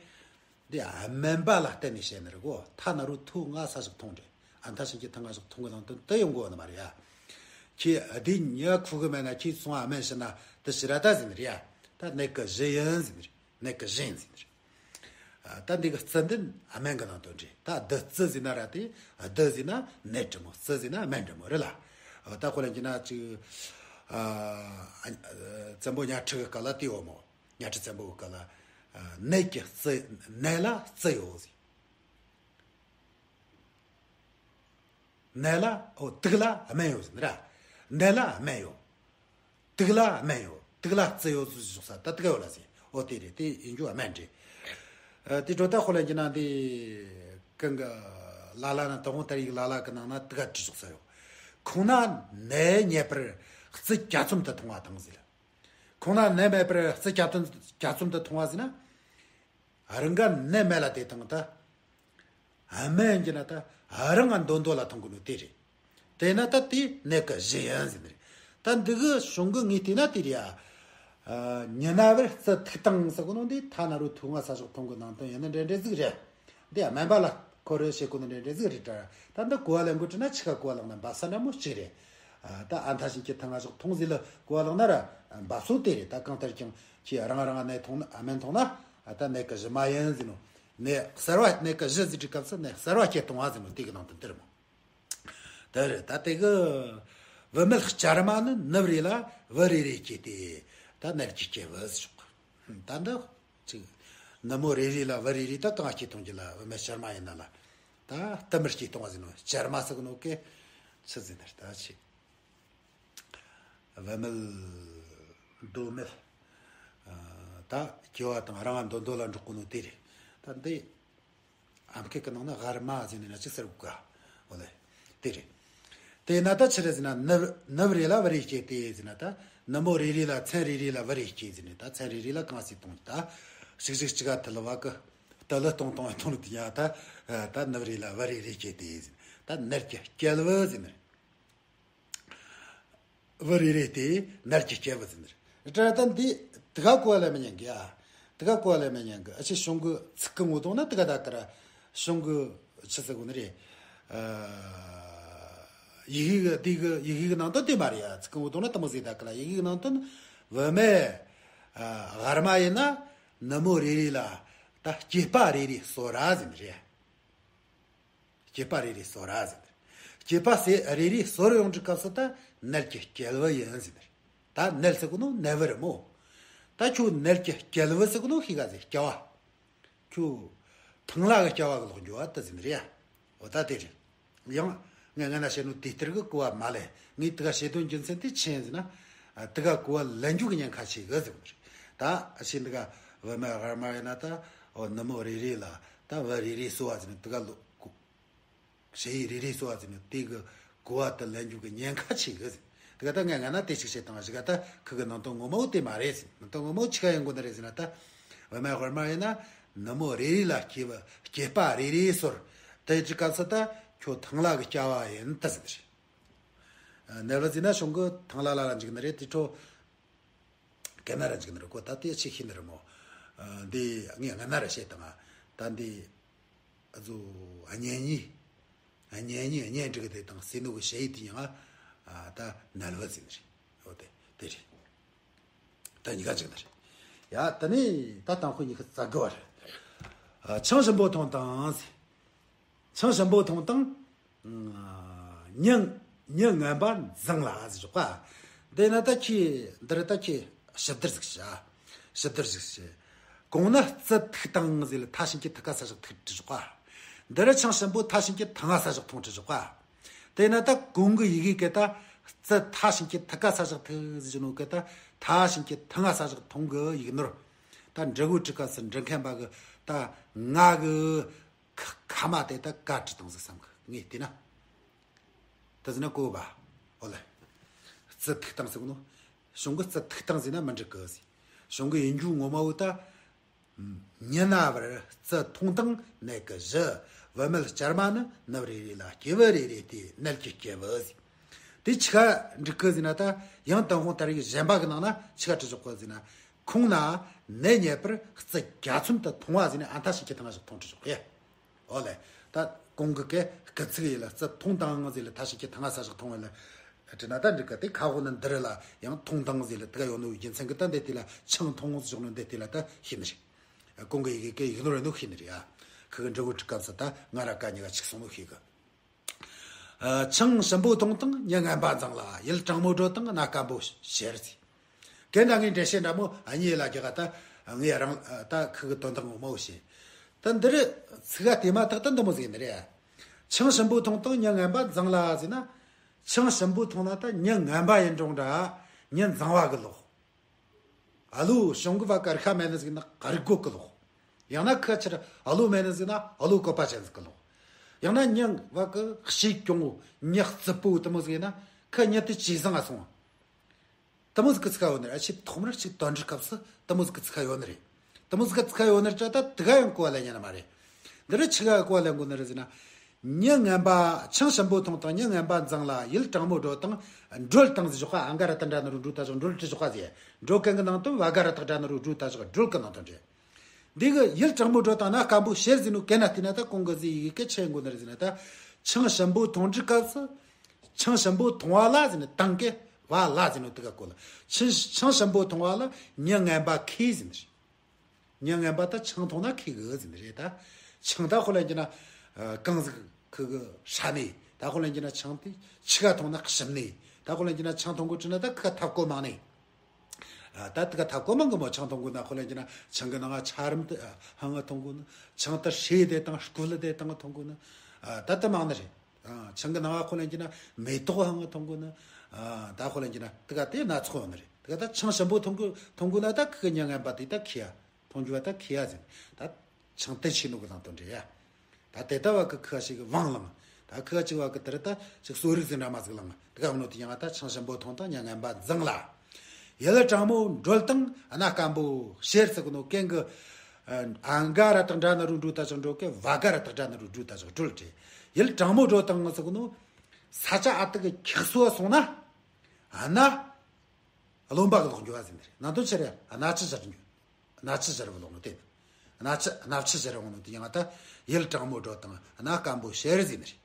འདི་སྨན་པ་ལ་བརྟེན་ནས་བཤད་ནི་རེད་གོ། ཐ་ན་རུ་ཐུག་ང་ས་བཞག་འཐུང་རེད། ཨ། མཐའ་ཕྱིན་གྱི་ཐིག་ང་བཞག་འཐུང་གི་ནང་དོན་དེ་ཡོང་གོ་ནི་མ་རེད་ཡ། ཁྱེད་འདི་ཉ་ཁོ་གི་སྨན་ན་ཁྱེད་སོང་ང་སྨན་བྱིན་ན་དེ་ཞི་ར་ད་ཟེར་ནི་རེད་ཡ། ད་ནད་ཀྱི་གཞི་ཡིན་ཟེར་ནི་རེད། ནད་ཀྱི་གཞི་ཡིན་ཟེར་ནི་རེད། ཨ། ད་འདི་གི་རྩི་འདི་སྨན་གི་ནང་དོན་རེད། ད་བདུད་རྩི་ཟེར་ན་ར་དེ། བདུད་ཟེར་ན་ནད་འདྲ་མོ། རྩི་ཟེར་ན་སྨན་འདྲ་མོ་རེད་ལ། ཨ། ད་དཔེ་ལེན་རྒྱུ་ན་ཅིག་ཨ། བཙན་པོ་གཉའ་ཁྲི་གི་སྐབས་ལ་དེ་ཡོད་མོ། གཉའ་ཁྲི་བཙན་པོ་གི་སྐབས་ལ། ཨ། ནད་ཀྱི་རྩི། ནད་ལ་རྩི་ཡོད་ཟེར། ནད་ལ། ཨོ། དུག་ལ་སྨན་ཡོད་ཟེར་ནི་ར། ནད་ལ་སྨན་ཡོད། དུག་ལ་སྨན་ཡོད། དུག་ལ་རྩི་ཡོད་ཟེར་ཞོག་ས་ད་དུག་ཡོད་ལ་ཟེར། ཨོ། དེ་རེད། དེ་ཡིན་རྒྱུ་སྨན་རེད། ཨ། དེ་འགྲོ་ད་དཔེ་ལེན་རྒྱུ་ན་འདི་གང་གི་ལ་ལ་ན་དང་པོ་ད་རིག་ལ་ལ་གི་ནང་ན་དུག་ག་བྲིས་ཞོག་ས་ཡོད། ཁོང་ན་ནད་མེད་པར་རྩི་གྱ་ཚོམ་དུ་འཐུང་བ་དང་ཟེར། ཁོང་ན་ནད་མེད་པར་རྩི་གྱ་ཚོམ་གྱ་ཚོམ་དུ་འཐུང་བ་ཟེར་ན། རང་ག་ནད་མེད་ལ་དེ་དང་ད། སྨན་གྱི་ན་ད་རང་ང་འདོད་འདོད་ལ་འཐུང་གི་ནོ་དེ་རེད། དེ་ན་ད་དེ་ནད་ཀྱི་གཞི་ཡིན་ཟེར་ནི་རེད། ད་འདི་གི་གཞུང་གི་ངོས་བལྟས་ན་དེ་རེད་ཡ། ཨ། མྱི་ན་བར་རྩི་ཐིག་དང་ཟེར་གོ་ནོ་འདི་ཐ་ན་རུ་ཐུག་ང་ས་བཞག་འཐུང་གི་ནང་དོན་ཡིན་ནི་འདྲ་འདྲ་ཟིག་རེད། འདི་སྨན་པ་ལ་ཁོ་རེ་བྱེད་གོ་ནི་འདྲ་འདྲ་ཟིག་རེད་དྲ། ད་འདི་གོ་བ་ལེན་དགོས་དྲི་ན་ཕྱི་ཁ་གོ་བ་བླངས་ན་འབབ་ས་འདྲ་མོ་གཅིག་རེད། ཨ། ད་ཨ་མཐའ་ཕྱིན་གྱི་ཐིག་ང་བཞག་འཐུང་ཟེར་ལ་གོ་བ་བླངས་ན་ར་འབབ་སོ་དེ་རེད། ད་གང་ལྟར་ཀྱང་ཁྱེད་རང་རང་ནད་འཐུང་ན། ཨ། སྨན་འཐུང་ན། ཨ། ད་ནད་ཀྱི་གཞི་མ་ཡིན་ཟེར་ནོ། ནད་གསར་བ། ནད་ཀྱི་གཞི་ཟེར་དུས་སྐབས་སུ་ནད་གསར་བ་སྐྱེ་གཏོང་བ་ཟེར་ནོ་དེ་གི་ནང་དོན་དེ་རེད་མོ། དེ་རེད། ད་དེ་གི་བུད་མེད་བྱར་མ་ནི་ནུབ་རེ་ལ་བུ་རེ་རེ་སྐྱེས་ཏེ། ད་ནད་ཀྱི་སྐྱེ་བུ་ཟེར་ཆོག་ད་འདི་ཅིག་ནུབ་མོ་རེ་རེ་ལ་བུ་རེ་རེ་ད་གང་སྐྱེ་གཏོང་རྒྱུ་ལ། བུད་མེད་བྱར་མ་ཡིན་ན་ལ། ད་བསྟུད་མར་སྐྱེ་གཏོང་བ་ཟེར་ནོ། བྱར་མ་ཟེར་གི་ནོ་གི་ཆི་ཟེར་ནི་རེད། ད་ཆི། བུད་མེད། མདོ་མེད། ཨ། ད་སྐྱེ་བ་དང་རང་འདོད་འདོད་ལ་འགྲོ་གོ་ནོ་དེ་རེད། ད་འདི་ཨམ་སྐད་ཀྱི་ནང་ན་བར་མ་ཟེར་ནས་ན་ཅི་ཟེར་གོ་ག། འོ་ལེ། དེ་རེད། དེ་ན་ད་ཆི་རེད་ཟེར་ན། ནུབ་ནུབ་རེ་ལ་བུ་རེ་སྐྱེས་ཏེ་ཟེར་ན། ད་ནུབ་མོ་རེ་རེ་ལ། མཚན་རེ་རེ་ལ་བུ་རེ་སྐྱེས་ཟེར་ནས། ད་མཚན་རེ་རེ་ལ་གང་སྲིད་གཏོང་། ད་ཞིག་ཞིག་གཅིག་ག་ཐལ་བ་གི་ཏི་ལི་གཏོང་གཏོང་གཏོང་ལ་དེ་ཡ། ད་ད་ནུབ་རེ་ལ་བུ་རེ་རེ་སྐྱེས་ཏེ་ཟེར་ན། ད་ནད་ཀྱི་སྐྱེ་བུ་ཟེར་ནི་རེད། བུ་རེ་རེ་སྟེ་ནད་ཀྱི་སྐྱེ་བུ་ཟེར་ནི་རེད། དྲ་ད་འདི་དེ་ག་གོ་བ་ལེན་མི་ཉན་གི་ཨ། དེ་ག་གོ་བ་ལེན་མི་ཉན་གི། ཨ་ཕྱི་གཞུང་གི་ཚིག་གི་ངོ་དོན་ན་དེ་ག་ད་ག་ར། གཞུང་གི་ཆི་ཟེར་གོ་ནི་རེད། ཨ། ཡི་གེ་གི་དེ་གི་ཡི་གེ་གི་ནང་དོན་དེ་མ་རེད་ཡ། ཚིག་གི་ངོ་དོན་ན་དེ་མོ་ཟིག་ད་ག་ལ། ཡི་གེ་གི་ནང་དོན། བུད་མེད་ཨ་བར་མ་ཡིན་ན་ནུབ་མོ་རེ་རེ་ལ་ད་སྐྱེས་པ་རེ་རེ་གསོ་ར་ཟེར་ནི་རེད། སྐྱེས་པ་རེ་རེ་གསོ་ར་ཟེར་ནི་རེད། སྐྱེས་པ་སེ་རེ་རེ་གསོ་རུ་ཡོང་དུས་སྐབས་སུ་ད་ནད་ཀྱི་སྐྱེ་བུ་ཡིན་ཟེར་ནི་རེད། ད་ནད་ཟེར་གོ་ནོ་ནད་བུ་རེད་མོ། ད་ཁྱོད་ནད་ཀྱི་སྐྱེ་བུ་ཟེར་གོ་ནོ་ཤི་ག་ཟེར་སྐྱེ་བ། ཁྱོད་ཐང་ལྷ་གི་སྐྱེ་བ་གི་ལོག་འགྱོ་བ་དེ་ཟེར་ནི་རེད་ཡ། འོ་ད་དེ་རེད། ཡང་ངས་སྔ་ན་བཤད་ནོ་དེ་ལྟར་གི་གོ་བ་མ་ལེན། ངས་དེ་ག་བཤད་དོན་རྒྱུ་མཚན་དེ་ཆི་ཡིན་ཟེར་ན། ཨ། དེ་ག་གོ་བ་ལེན་རྒྱུ་གི་ཉེན་ཁ་ཆེ་གི་ཟེར་གོ་ནི་རེད། ད་ཨ་ཕྱི་འདི་ག་བུད་མེད་བར་མ་ཡིན་ན་ད། འོ་ནུབ་མོ་རེ་རེ་ལ་ད་བུ་རེ་རེ་གསོ་བ་ཟེར་ནི་དེ་ག་ལོ། ཞེ་ཡི་རེ་རེ་གསོ་བ་ཟེར་ནི་དེ་གི་གོ་བ་དེ་ལེན་རྒྱུ་གི་ཉེན་ཁ་ཆེ་གི་ཟེར། དེ་ག་ད་ངས་སྔ་ན་དེ་ཞིག་བཤད་བཏང་བ་ཞིག་ག། ད་ཁུ་གི་ནང་དོན་ངོ་མ་བོ་དེ་མ་རེད་ཟེར། ནང་དོན་ངོ་མ་བོ་ཆི་ག་ཡིན་དགོས་ནི་རེད་ཟེར་ན། ད་བུད་མེད་བར་མ་ཡིན་ན་ནུབ་མོ་རེ་རེ་ལ་སྐྱེས་པ་སྐྱེས་པ་རེ་རེ་གསོ་ར། དེ་ཡི་སྐབས་སུ་ད་ཁྱོད་ཐང་ལྷ་གི་སྐྱེ་བ་ཡིན་ད་ཟེར་ནི་རེད། ནད་བུ་ཟེར་ན་གཞུང་གི་ཐང་ལྷ་ལ་ལ་འཇུག་ནི་རེད། དེ་འཕྲོ་གན་ན་ར་འཇུག་ནི་རེད་གོ། ད་དེ་ཆི་ཤེས་ནི་རེད་མོ། འདི་ངས་སྔ་ན་ར་བཤད་བཏང་ང་། ད་འདི། ཨ་ཙུ། ཨ་གཉེན་ཉེ། ཨ་གཉེན་ཉེ་གཉེན་སྒྲིག་དེ་དང་ཟེར་ནོ་གི་ཞེ་ཡི་དེ་ཡང་ཨ། ད་ནད་བུ་ཟེར་ནི་རེད། འོ་དེ་དེ་རེད། ད་གཉིས་ཀ་འཇུག་ནི་རེད། ཡ་ད་ནི་ད་དང་པོ་གཉིས་ཀ་རྩ་དགུ་བ་རེད། ཨ། ཆང་ཞིམ་པོ་འཐུང་དང་ཟེར། ཆང་ཞིམ་པོ་འཐུང་དང་། ཨ། མྱི་མྱི་ངན་པ་འཛིང་ལ་ཟེར་ཆོག་ག། དེ་ན་ད་ཁྱེད་འདིར་ད་ཁྱེད་ཞིབ་བསྡུར་ཟིག་བྱ། ཞིབ་བསྡུར་ཟིག་བྱེད། གོང་ན་རྩི་ཐིག་དང་ཟེར་ལ་མཐའ་ཕྱིན་གྱི་ཐིག་ག་ས་བཞག་ཐིག་བྲིས་ཆོག་ག། འདིར་ཆང་ཞིམ་པོ་མཐའ་ཕྱིན་གྱི་ཐང་ང་ས་བཞག་ཐང་བྲིས་ཆོག་ག། དེ་ན་ད་གོང་གི་ཡི་གེ་གི་ད་རྩི་མཐའ་ཕྱིན་གྱི་ཐིག་ག་ས་བཞག་ཐིག་ཟེར་ནོ་གི་ད་མཐའ་ཕྱིན་གྱི་ཐང་ང་ས་བཞག་ཐང་གི་ཡིག་ནོར། ད་འབྲི་གོ་ཊི་ཀ་སི་འབྲི་མཁན་པ་གི་ད། ང་གི་ཁ་ཁ་མ་དེ་ད་བཀའ་དྲི་བཏང་ཟིག་བསམ་གི་ངས་བལྟས་ན། ད་ཟིན་ན་གོ་བ། ཨོ་ལེ། རྩི་ཐིག་བཏང་ཟིག་ནོ། གཞུང་གི་རྩི་ཐིག་བཏང་ཟིན་ན་མི་འགྲིག་གི་ཟིག་གཞུང་གི་ཡིན་རྒྱུ་ངོ་མ་བོ་ད། མྱི་ན་བར་རྩི་མཐོང་དང་ནད་ཀྱི་གཞི། བུད་མེད་སྐྱར་མ་ནི་ནུབ་རེ་རེ་ལ། སྐྱེས་བུ་རེ་རེ་སྟེ་ནད་ཀྱི་སྐྱེས་བུ་ཟེར། དེ་ཆི་ག་འགྲིག་གི་ཟེར་ན་ད། ཡང་ཏུན་ཧོང་ད་རེས་གཞན་པ་གི་ནང་ན་ཆི་ག་བྲི་ཆོག་གི་ཟེར་ན། ཁོང་ན་ནད་རྙེད་པར་རྩི་གྱ་ཚོམ་དུ་མཐོང་བ་ཟེར་ནས་ཨ་མཐའ་ཞིག་གི་ཐང་ཞིག་མཐོང་བྲི་ཆོག་གི། ཨོ་ལེ། ད་གོང་གི་སྐད་སྐུ་ཚིག་ཡིན་ལ་རྩི་མཐོང་དང་ཟེར་ལ་མཐའ་ཞིག་གི་ཐང་ས་ཞིག་མཐོང་བ་ལ། དྲི་ན་ད་འགྲིག་གི། དེ་ཁ་ཧོ་ནི་འདི་རེད་ལ་ཡང་མཐོང་དང་ཟེར་ལ་དེ་ག་ཡོད་ནོ་རྒྱུ་མཚན་གི་ད་འདི་དེ་ལ་ཆང་མཐོང་ཟེར་ནོ་འདི་དེ་ལ་ད་ཤེས་ནི་རེད། གོང་གི་ཡི་གེ་སྐད་ཡིག་ནོར་རེད་ནོ་ཤེས་ནི་རེད་ཨ། ཁི་གི་འབྲི་གོ་འབྲི་སྐབས་སུ་ད་ང་ར་ཀ་གཉིས་ཀ་ཆིག་སོང་ནོ་ཤེས་གི། ཆང་ཞིམ་པོ་འཐུང་དང་མྱི་ངན་པ་འཛིང་ལ། ཡིད་གྲང་མོ་སྒྲོལ་དང་གནའ་སྐམ་པོ་ཤེར་ཟེར། གན་ད་ངའི་འགྲེལ་བཤད་འདྲ་མོ་ཨ་ཉེ་ལ་རྒྱག་ད། ངས་རང་ད་ཁི་གི་དོན་དག་ངོ་མ་བོ་བཤད། ད་འདིར་ཚིག་ག་དེ་མ་ཐག་ད་འདི་མོ་ཟིག་ཡིན་ནི་རེད། ཆང་ཞིམ་པོ་འཐུང་དང་མྱི་ངན་པ་འཛིང་ལ་ཟེར་ན། ཆང་ཞིམ་པོ་འཐུང་ན་ད་མྱི་ངན་པ་ཡིན་རུང་འདྲ། མྱི་འཛིང་བ་གི་ལོག་ཨ་ལོ་གཞུང་གི་བ་ཀ་རི་ཁ་མེད་ནི་ཟིག་ན་ཀ་རི་གོ་གི་ལོག་ཡང་ན་ཁ་ཆེར་ཨ་ལོ་མེད་ནི་ཟིག་ན་ཨ་ལོ་གོ་པ་ཅན་ཟིག་གི་ལོག་ཡང་ན་མྱི་བ་ཀ་ཞིག་གྱོང་མྱི་རྩི་པོ་དེ་མོ་ཟིག་ཡིན་ན་ཁ་མྱི་དེ་ཇེ་བཟང་ང་སོང་། དེ་མོ་ཟིག་གི་ཚིག་ཡོད་ནི་རེད། ཨ་ཆེ་ཐོག་མར་ཅིག་དོན་འགྲེལ་སྐབས་སུ་དེ་མོ་ཟིག་གི་ཚིག་ཡོད་ནི་རེད། དེ་མོ་ཟིག་གི་ཚིག་ཡོད་ནི་རེད་ད། དེ་ག་ཡང་གོ་བ་ལེན་ཉན་མ་རེད། འདི་རུ་ཆི་ག་གོ་བ་ལེན་དགོས་ནི་རེད་ཟེར་ན། མྱི་ངན་པ་ཆང་ཞིམ་པོ་འཐུང་དང་མྱི་ངན་པ་འཛིང་ལ། ཡིད་གྲང་མོ་སྒྲོལ་དང་སྒྲོལ་དང་ཟེར་ཞོག་ག་ཨ་འགའ་ར་ད་འདྲ་ནི་རུ་འགྲོ་ད་ཞོག་སྒྲོལ་ཅི་ཞོག་ག་ཟེར། སྒྲོལ་གན་གི་ནང་དོན་བ་ག་ར་ད་འདྲ་ནི་རུ་འགྲོ་ད་ཞོག་སྒྲོལ་གི་ནང་དོན་རེད། འདི་གི་ཡིད་གྲང་མོ་སྒྲོལ་དང་གནའ་སྐམ་པོ་ཤེར་ཟེར་ནོ་གན་ན་བལྟས་ན་ད་གོང་གི་ཟེར་ཡི་གེ་ཆི་ཡིན་དགོས་ནི་རེད་ཟེར་ན་ད། ཆང་ཞིམ་པོ་འཐུང་དུས་སྐབས་སུ། ཆང་ཞིམ་པོ་འཐུང་བ་ལ་ཟེར་ནས་དང་གི་བ་ལ་ཟེར་ནོ་དེ་ག་གོ་ལ། ཆང་ཆང་ཞིམ་པོ་འཐུང་བ་ལ་མྱི་ངན་པ་ཁེ་ཟེར་ནི་རེད། མྱི་ངན་པ་ད་ཆང་འཐུང་ན་ཁེ་གི་ཟེར་ནི་རེད་ད། ཆང་ད་ཁོ་ལ་ཡིན་གྱི་ན་གང་ཟིག་ཁི་གི་ཧྲ་ནི། ད་ཁོ་ལ་ཡིན་གྱི་ན་ཆང་དེ་ཆི་ག་འཐུང་ན་ཞིམ་ནི། ད་ཁོ་ལ་ཡིན་གྱི་ན་ཆང་འཐུང་གོ་དྲི་ན་ད་ཁི་ག་ཐབས་གོ་མང་ནི། ད་དེ་ག་ཐབས་གོ་མང་གི་མོ་ཆང་འཐུང་གོ་ན་ཁོ་ལ་ཡིན་གྱི་ན་ཆང་གི་ནང་ང་ཆ་རིམ་དེ་ཧང་ང་འཐུང་གོ་ན། ཆང་དེ་ཧྲེ་དེ་དང་སྐུ་ལ་དེ་དང་འཐུང་གོ་ན། ད་དེ་མང་ནི་རེད། ཆང་གི་ནང་ཁོ་ལ་ཡིན་གྱི་ན་མེ་ཏོག་ཧང་ང་འཐུང་གོ་ན། ད་ཁོ་ལ་ཡིན་གྱི་ན་དེ་ག་དེ་སྣ་ཚོགས་ཡོད་ནི་རེད། དེ་ག་ད་ཆང་ཞིམ་པོ་འཐུང་གོ་འཐུང་གོ་ན་ད་ཁི་གི་མྱི་ངན་པ་དེ་ད་ཁི་ཡ་འཐུང་རྒྱུ་བ་ད་ཁི་ཡ་ཟེར། ད་ཆང་དེ་ཆི་ནོ་གི་ནང་དོན་རེད་ཡ། ད་དེ་ལྟ་བ་གི་ཁ་ཞིག་གི་དབང་བླངས། ད་ཁ་ཅིག་བ་གི་དེར་ད་ཅིག་གསོ་རིག་ཟིན་འདྲ་མ་ཟིག་བླངས། དེ་ག་བ་ནོ་དེ་ཡང་ད་ཆང་ཞིམ་པོ་འཐུང་དང་མྱི་ངན་པ་འཛིང་ལ། ཡིད་གྲང་མོ་སྒྲོལ་དང་གནའ་སྐམ་པོ་ཤེར་ཟེར་གི་ནོ་གན་གི། ཨ་འགའ་ར་དག་འདྲ་ནི་རུ་འགྲོ་ད་ཅིག་འགྲོ་གི་བ་ག་ར་དག་འདྲ་ནི་རུ་འགྲོ་ད་ཅིག་སྒྲོལ་ཏེ། ཡིད་གྲང་མོ་སྒྲོལ་དང་ཟེར་གི་ནོ། ས་ཆ་ཨ་དག་གི་འཁྱག་སོ་སོང་ན། ཨ་ན། རློན་པ་གི་ལོག་འགྱུར་བ་ཟེར་ནི་རེད། ནང་དོན་ཆི་རེད། གནམ་ལྕགས་ཞལ་འགྱུར། གནམ་ལྕགས་ཞལ་བུ་ལོག་ནི་དེ། གནམ་ལྕགས་གནམ་ལྕགས་ཞལ་བུ་ནི་དེ་ཡང་ད་ཡིད་གྲང་མོ་སྒྲོལ་དང་གནའ་སྐམ་པོ་ཤེར་ཟེར་ནི་རེད།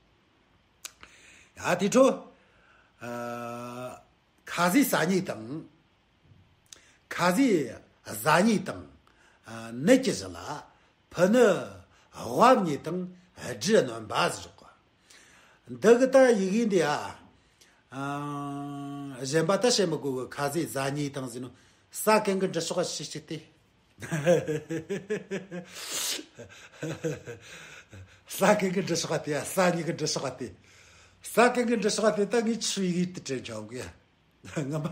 ཡ་དེ་འཕྲོ། ཨ། ཁ་ཟས་ཟ་ཉེས་དང་། ཁ་ཟས་ཟ་ཉེས་དང་། ཨ། ནད་ཀྱི་གཞི་ལ། ཕུ་ནུ་དབལ་ཉེས་དང་སྦྲུལ་གནོན་པ་ཟེར་གོ། འདི་གི་ད་ཡི་གེ་འདི་ཨ། ཨ། གཞན་པ་ད་བཤད་མི་དགོས་གི། ཁ་ཟས་ཟ་ཉེས་དང་ཟེར་ནོ། ཟ་མཁན་གི་འབྲི་ཤོག་ཅིག་ཅིག་སྟེ། ཟ་མཁན་གི་འབྲི་ཤོག་དེ་ཡ། ཟ་ཉེས་གི་འབྲི་ཤོག་དེ། ཟ་མཁན་གི་འབྲི་ཤོག་དེ་ད་ངས་ཆི་ཡི་གེ་དེ་དྲན་ཆོག་གི་ཡ། ངོ་མ།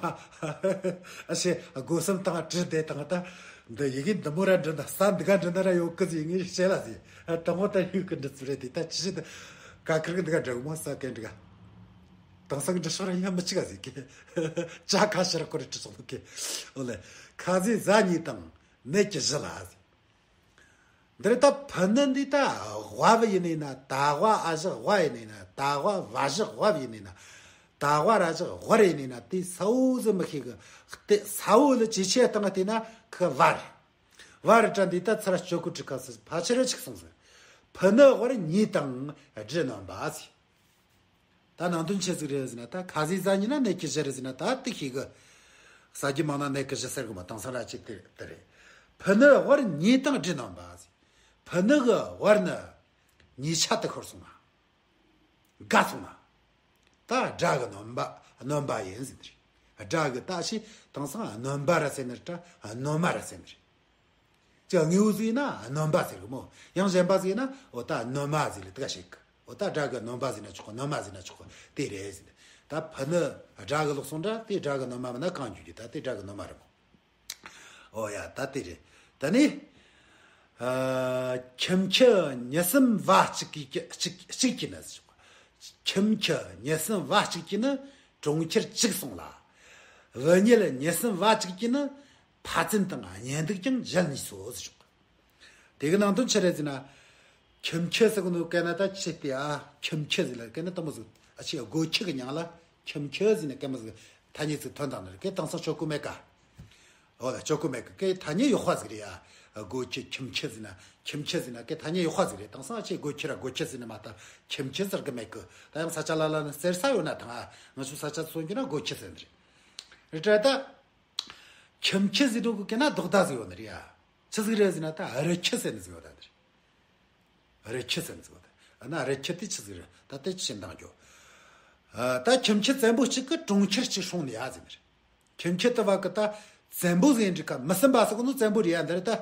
ཨ་ཤེ་སྒོ་གསུམ་དང་བྲི་བསྡད་དང་ད། འདི་ཡི་གེ་འདི་མོ་ར་འབྲི་ན་ས་འདི་ག་འབྲི་ན་ར་ཡོད་གི་ཟིག་ངས་བཤད་ལ་ཟིག་དང་པོ་ད་ཡུལ་གི་འབྲི་ཚུལ་རེད་དེ། ད་ཅི་ཞིག་ད་ཀ་ཁིར་གི་འདི་ག་འབྲི་གི་མོ་ས་གན་འབྲི་ག་དེང་སང་འབྲི་ཤོག་ར་ཡང་མི་གཅིག་ག་ཟིག་གི་ཅ་ཁ་ཤར་ཁོ་རེ་བྲི་སོང་གི། ཨོ་ལེ། ཁ་ཟས་ཟ་ཉེས་དང་ནད་ཀྱི་གཞི་ལ་ཟིག་འདིར་ད་ཕུ་ནུ་འདི་ད་དབལ་ཡིན་ནི་ན། ད་དབལ་ཨ་བཞག་དབལ་ཡིན་ནི་ན། ད་དབལ་བ་བཞག་དབལ་ཡིན་ནི་ན། ད་དབལ་ར་བཞག་དབལ་ཡིན་ནི་ན། དེ་ས་བོ་ཟིག་མི་ཤེས་གི། དེ་ས་བོ་ལ་ཅི་ཆེ་བཏང་བལྟས་ན་ཁི་བ་རེད། བ་རེད་དྲ་འདི་ད་ཚུར་སྤྱོད་གོ་དྲི་ཁ་སི་ཕ་ཆེ་རེ་ཆིག་སོང་ཟིག་ཕུ་ནུ་དབལ་ཉེས་དང་སྦྲུལ་གནོན་པ་ཟིག་ད་ནང་དོན་ཆི་ཟིག་རེད་ཟེར་ན། ད་ཁ་ཟས་ཟ་ཉེས་ན་ནད་ཀྱི་གཞི་རེད་ཟེར་ན་ད་དེ་ཤེས་གི། ཟ་རྒྱུ་མང་ན་ནད་ཀྱི་གཞི་ཟེར་གི་མ། དེང་སང་ར་ཅིག་དེ་དེ་རེད། ཕུ་ནུ་དབལ་ཉེས་དང་སྦྲུལ་གནོན་པ་ཟེར། ཕུ་ནུ་གི་དབལ་ནི་ཉེས་ཆད་དུ་ཤོར་སོང་ན། འགག་སོང་ན། ད་དགྲ་གི་གནོན་པ་གནོན་པ་ཡིན་ཟེར་ནི་རེད། དགྲ་གི་ད་ཤི་དེང་སང་གནོན་པ་ར་ཟེར་ནི་རེད་དྲ་གནོན་མ་ར་ཟེར་ནི་རེད། ཅི་དངོས་པོ་ཟིག་ཡིན་ན་གནོན་པ་ཟེར་གི་མོ། ཡང་གཞན་པ་ཟིག་ཡིན་ན་འོ་ད་གནོན་མ་ཟིག་ལ་དེ་ག་ཞིག་གི། འོ་ད་དགྲ་གི་གནོན་པ་ཟེར་ན་ཆོག་གི། གནོན་མ་ཟེར་ན་ཆོག་གི། དེ་རེད་ཟེར། ད་ཕུ་ནུ་དགྲ་གི་ལོག་སོང་དྲ་དེ་དགྲ་གི་གནོན་མ་མིན་ན་གང་རྒྱུ་རྒྱུ། ད་དེ་དགྲ་གི་གནོན་མ་རེད་མོ། འོ་ཡ་ད་དེ་རེད། ད་ནི། ཨ། ཁྱིམ་ཁྱི་ཉི་གསུམ་བ་གཅིག་གིས་གཅིག་གཅིག་གིས་ནི་ཟེར་ཆོག་ཁྱིམ་ཁྱི་ཉི་གསུམ་བ་གཅིག་གིས་ནི་གྲོང་ཁྱེར་བཅུ་བསྲུངས་ལ། བུད་མེད་ཉི་གསུམ་བ་གཅིག་གིས་ནི་ཕ་ཚན་དང་གཉེན་སྡིག་ཀྱང་འཇལ་ནུས་སོ་ཟེར་ཆོག་དེ་གི་ནང་དོན་ཆི་རེད་ཟེར་ན། ཁྱིམ་ཁྱི་ཟེར་གོ་ནོ་སྐད་ན་ད་ཆི་སྟེ་ཨ། ཁྱིམ་ཁྱི་ཟེར་ལ་སྐད་ན་དེ་མོ་ཟིག་ཨ་ཆི་སྒོ་ཁྱི་གི་མྱིང་ལ་ཁྱིམ་ཁྱི་ཟེར་ནས་སྐད་མོ་ཟིག་ཐ་སྙད་ཟིག་ཐོན་དང་ནི་སྐད་དེང་སང་ཆོ་གོ་མེད་ཀ་འོ་ལ་ཆོ་གོ་མེད་ཀ་སྐད་ཐ་སྙད་ཡག་པ་ཟིག་རེད་ཡ། སྒོ་ཁྱི་ཁྱིམ་ཁྱི་ཟེར་ན་ཁྱིམ་ཁྱི་ཟེར་ན་སྐད་ཐ་སྙད་ཡག་པ་ཟིག་རེད། དེང་སང་ཨ་ཆི་སྒོ་ཁྱི་ར་སྒོ་ཁྱི་ཟེར་ནི་མ་ད་ཁྱིམ་ཁྱི་ཟེར་གི་མེད་ཀི། ད་ཡང་ས་ཆ་ལ་ལ་ནི་ཟེར་ས་ཡོད་ན་ཐང་ཨ། ང་ཆོ་ས་ཆ་སོང་རྒྱུ་ན་སྒོ་ཁྱི་ཟེར་ནི་རེད། རེད་དྲ་ད། ཁྱིམ་ཁྱི་ཟེར་དུས་གི་སྐད་ན་ལྡོག་ཟླ་ཟིག་ཡོད་ནི་རེད་ཡ། ཆི་ཟིག་རེད་ཟེར་ན་ད་རི་ཁྱི་ཟེར་ནི་ཟིག་ཡོད་ད་ནི་རེད། རི་ཁྱི་ཟེར་ནི་ཟིག་ཡོད་ད། ཨ་ན་རི་ཁྱི་དེ་ཆི་ཟིག་རེད་ད་དེ་ཆི་འདང་རྒྱོ། ཨ་ད་ཁྱིམ་ཁྱི་བཙན་པོ་གཅིག་གིས་གྲོང་ཁྱེར་གཅིག་སྲུང་ནི་ཡ་ཟེར་ནི་རེད། ཁྱིམ་ཁྱི་དེ་བ་གི་ད་བཙན་པོ་ཟེར་འདྲི་ཀ་མི་སེམས་པ་ཟེར་གོ་ནོ་བཙན་པོ་རེད་ཡ་འདི་རེད་ད།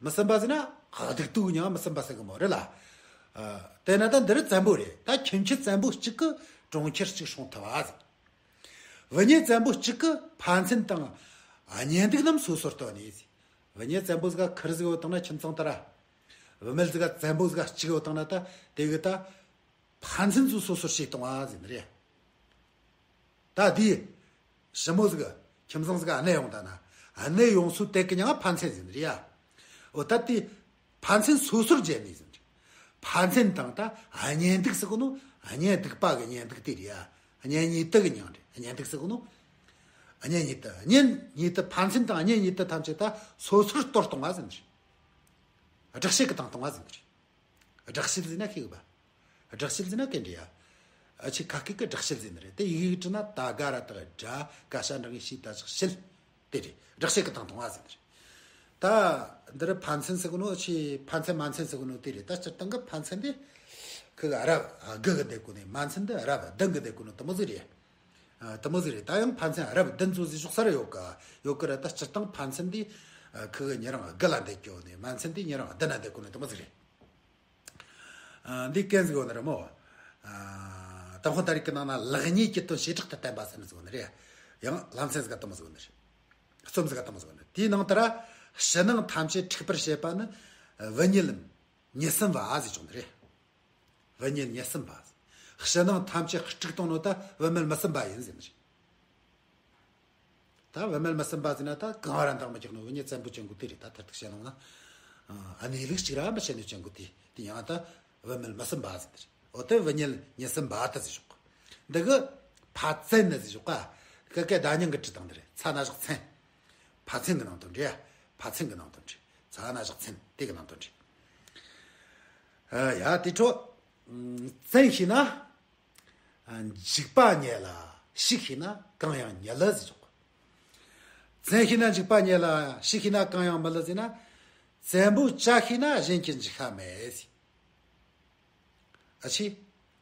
མི་སེམས་པ་ཟེར་ན་སྡིག་ཏུ་ཉང་མི་སེམས་པ་ཟེར་གི་མོ་རེད་ལ། ཨ་དེ་ན་ད་འདི་རུ་བཙན་པོ་རེད། ད་ཁྱིམ་ཁྱི་བཙན་པོ་གཅིག་གིས་གྲོང་ཁྱེར་གཅིག་སྲུང་ཐུབ་བ་ཟེར། བུད་མེད་བཙན་པོ་གཅིག་གིས་ཕན་ཚུན་དང་གཉེན་སྡིག་རྣམས་སོ་སོར་བཏོན་ནས་ཟེར། བུད་མེད་བཙན་པོ་ཟིག་ཁུར་ཟིག་ཡོད་དང་ན་ཁྱིམ་ཚང་དེ་ར། བུད་མེད་ཟིག་བཙན་པོ་ཟིག་གཅིག་ཡོད་དང་ན་ད་དེ་གིས་ད། ཕན་ཚུན་ཚོ་སོ་སོར་བྱེད་གཏོང་བ་ཟེར་ནི་རེད། ད་དེ། ཞི་མོ་ཟིག་ཁྱིམ་ཚང་ཟིག་གནས་ཡོང་ད་ན། གནས་ཡོང་སུ་དེ་གི་ཉང་ཕན་ཚུན་ཟེར་ནི་རེད་ཡ། འོ་ད་དེ། ཕན་ཚུན་སོ་སོར་བརྗེ་ནི་ཟེར་ནི་རེད། ཕན་ཚུན་དང་ད་གཉེན་སྡིག་ཟེར་གོ་ནོ། གཉེན་སྡིག་པ་གི་གཉེན་སྡིག་དེ་རེད་ཡ། གཉེན་ཉེ་དུ་གི་མྱིང་རེད། གཉེན་སྡིག་ཟེར་གོ་ནོ། གཉེན་ཉེ་དུ་གཉེན་ཉེ་དུ་ཕན་ཚུན་དང་གཉེན་ཉེ་དུ་ཐམས་ཅད་ད་སོ་སོར་གཏོར་གཏོང་བ་ཟེར་ནི་རེད། སྦྲགས་བྱེད་གི་བཏང་གཏོང་བ་ཟེར་ནི་རེད། སྦྲགས་བྱེད་ཟེར་ན་ཤེས་གི་པ། སྦྲགས་བྱེད་ཟེར་ན་གན་འདྲི་ཡ། ཨ་ཆི་ཁ་སྐད་ཀྱི་སྦྲགས་བྱེད་ཟེར་ནི་རེད། དེ་ཡི་གེ་བྲིས་ན་ད་ག་ར་ད་གི་དྲ་ག་ཤ་འདྲ་གི་ཤི་ད་ཅག་བྱེད། དེ་རེད། སྦྲགས་བྱེད་གི་བཏང་གཏོང་བ་ཟེར་ནི་རེད། ད་འདི་རུ་ཕན་ཚུན་ཟེར་གོ་ནོ་ཆི་ཕན་ཚུན་མ་ཚུན་ཟེར་གོ་ནོ་དེ་རེད། ད་སྤྱིར་བཏང་གི་ཕན་ཚུན་དེ་ཁི་གི་རབ་དགུ་གི་བསྡད་གོ་ནི་མ་ཚུན་དེ་རབ་བདུན་གི་བསྡད་གོ་ནོ་དེ་མོ་ཟིག་རེད། ཨ་དེ་མོ་ཟིག་རེད། ད་ཡང་ཕན་ཚུན་རབ་བདུན་ཚོ་ཟིག་ཞོག་ས་ར་ཡོད་གི་ཡོད་གི་ར། ད་སྤྱིར་བཏང་ཕན་ཚུན་དེ་ཨ་ཁི་གི་ཉེ་རང་དགུ་ལ་བསྡད་གོ་ནི་མ་ཚུན་དེ་ཉེ་རང་བདུན་ལ་བསྡད་གོ་ནི་དེ་མོ་ཟིག་རེད། ཨ་འདི་སྐད་ཟིག་ཡོད་ནི་རེད་མོ། ཨ་དང་ཧོ་ད་རིག་གི་ནང་ན་ལེགས་ཉེས་ཀྱི་དོན་བྱེ་བྲག་ཏུ་བསྟན་པ་ཟེར་ནི་ཟིག་ཡོད་ནི་རེད། ཡང་ལམ་སེང་ཟིག་ག་དེ་མོ་ཟིག་ཡོད་ནི་རེད། རྩོམ་ཟིག་ག་དེ་མོ་ཟིག་ཡོད་ནི་རེད། དེའི་ནང་དུ་ར་ཕྱི་ནང་ཐམས་ཅད་འཁྲུག་པར་བྱེད་པ་ནི་བུད་མེད་ཉེར་གསུམ་པ་ཟེར་བྱུང་ནི་རེད། བུད་མེད་ཉེར་གསུམ་པ། ཕྱི་ནང་ཐམས་ཅད་དཀྲུགས་གཏོང་ནོ་ད་བུད་མེད་མི་གསུམ་པ་ཡིན་ཟེར་ནི་རེད། ད་བུད་མེད་མི་གསུམ་པ་ཟེར་ན་ད་གང་བ་ར་འདང་མི་རྒྱག་ནོ་བུད་མེད་བཙན་པོ་ཅན་གོ་དེ་རེད། ད་མཐར་ཐུག་བཤད་ནོ་ན། ཨ་གནས་ལུགས་གཅིག་ར་མི་བཤད་ནོ་ཅན་གོ་དེ་དེ་ཡང་ད་བུད་མེད་མི་གསུམ་པ་ཟེར་ནི་རེད། འོ་དེ་བུད་མེད་ཉེར་གསུམ་པ་ད་ཟེར་ཞོག་འདི་གི་ཕ་ཚན་ནི་ཟེར་ཞོག་ག་ཀ་ཀ་ད་ཉང་གི་བྲིས་དང་འདི་རེད། ཚ་ན་བཞག་ཚན། ཕ་ཚན་གི་ནང་དོན་རེད། ཕ་ཚན་གི་ནང་དོན་རེད། ཚ་ན་བཞག་ཚན་དེ་གི་ནང་དོན་རེད། ཨ་ཡ་དེ་འཕྲོ། ཨ་བཙན་ཤེས་ན་འཇིགས་པ་ཉེ་ལ། ཞིག་ཤེས་ན་གང་ཡང་མི་ལ་ཟེར་ཆོག་བཙན་ཤེས་ན་འཇིགས་པ་ཉེ་ལ། ཞིག་ཤེས་ན་གང་ཡང་མི་ལ་ཟེར་ན། བཙན་པོ་བྱ་ཤེས་ན་གཞན་གྱིས་འཇིགས་ཤ་མེད་ཟེར། ཨ་ཆི།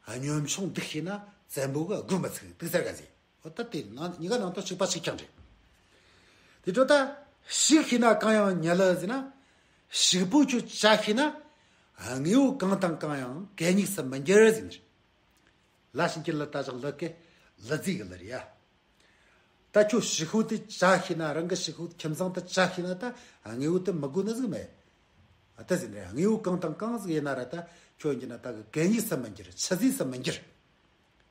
གཉོམ་ཆུང་སྡིག་ཤེས་ན་བཙན་པོ་གི་སྒོ་མི་ཚུགས་སྡིག་ཟེར་ག་ཟེར། འོ་ད་དེ་ནང་གཉིས་ཀ་ནང་དོན་གཅིག་པ་གཅིག་རྐྱང་རེད། དེ་འཕྲོ་ད་ཞིག་ཤེས་ན་གང་ཡང་མི་ལ་ཟེར་ན། ཞིག་པོ་ཁྱོད་བྱ་ཤེས་ན། དངོས་པོ་གང་དང་གང་ཡང་གད་སྙིགས་སུ་མི་འགྱུར་ཟེར་ནི་རེད། ལ་ཞིག་གི་ལ་ད་ཞག་ལ་ཀེ་ལ་རྫི་གི་ལ་རེད་ཡ། ད་ཁྱོད་ཞི་ཤོ་དེ་བྱ་ཤེས་ན། རང་གི་ཞི་ཤོ་ཁྱིམ་ཚང་དེ་བྱ་ཤེས་ན་ད་དངོས་པོ་དེ་མི་དགོས་ནི་ཟིག་མེད། ཨ་ད་ཟེར་ནས་དངོས་པོ་གང་དང་གང་ཟིག་ཡིན་ན་ར་ད་ཁྱོད་ཡིན་ན་ད་གི་གད་སྙིགས་སུ་མི་འགྱུར། ཆུད་ཟོས་སུ་མི་འགྱུར།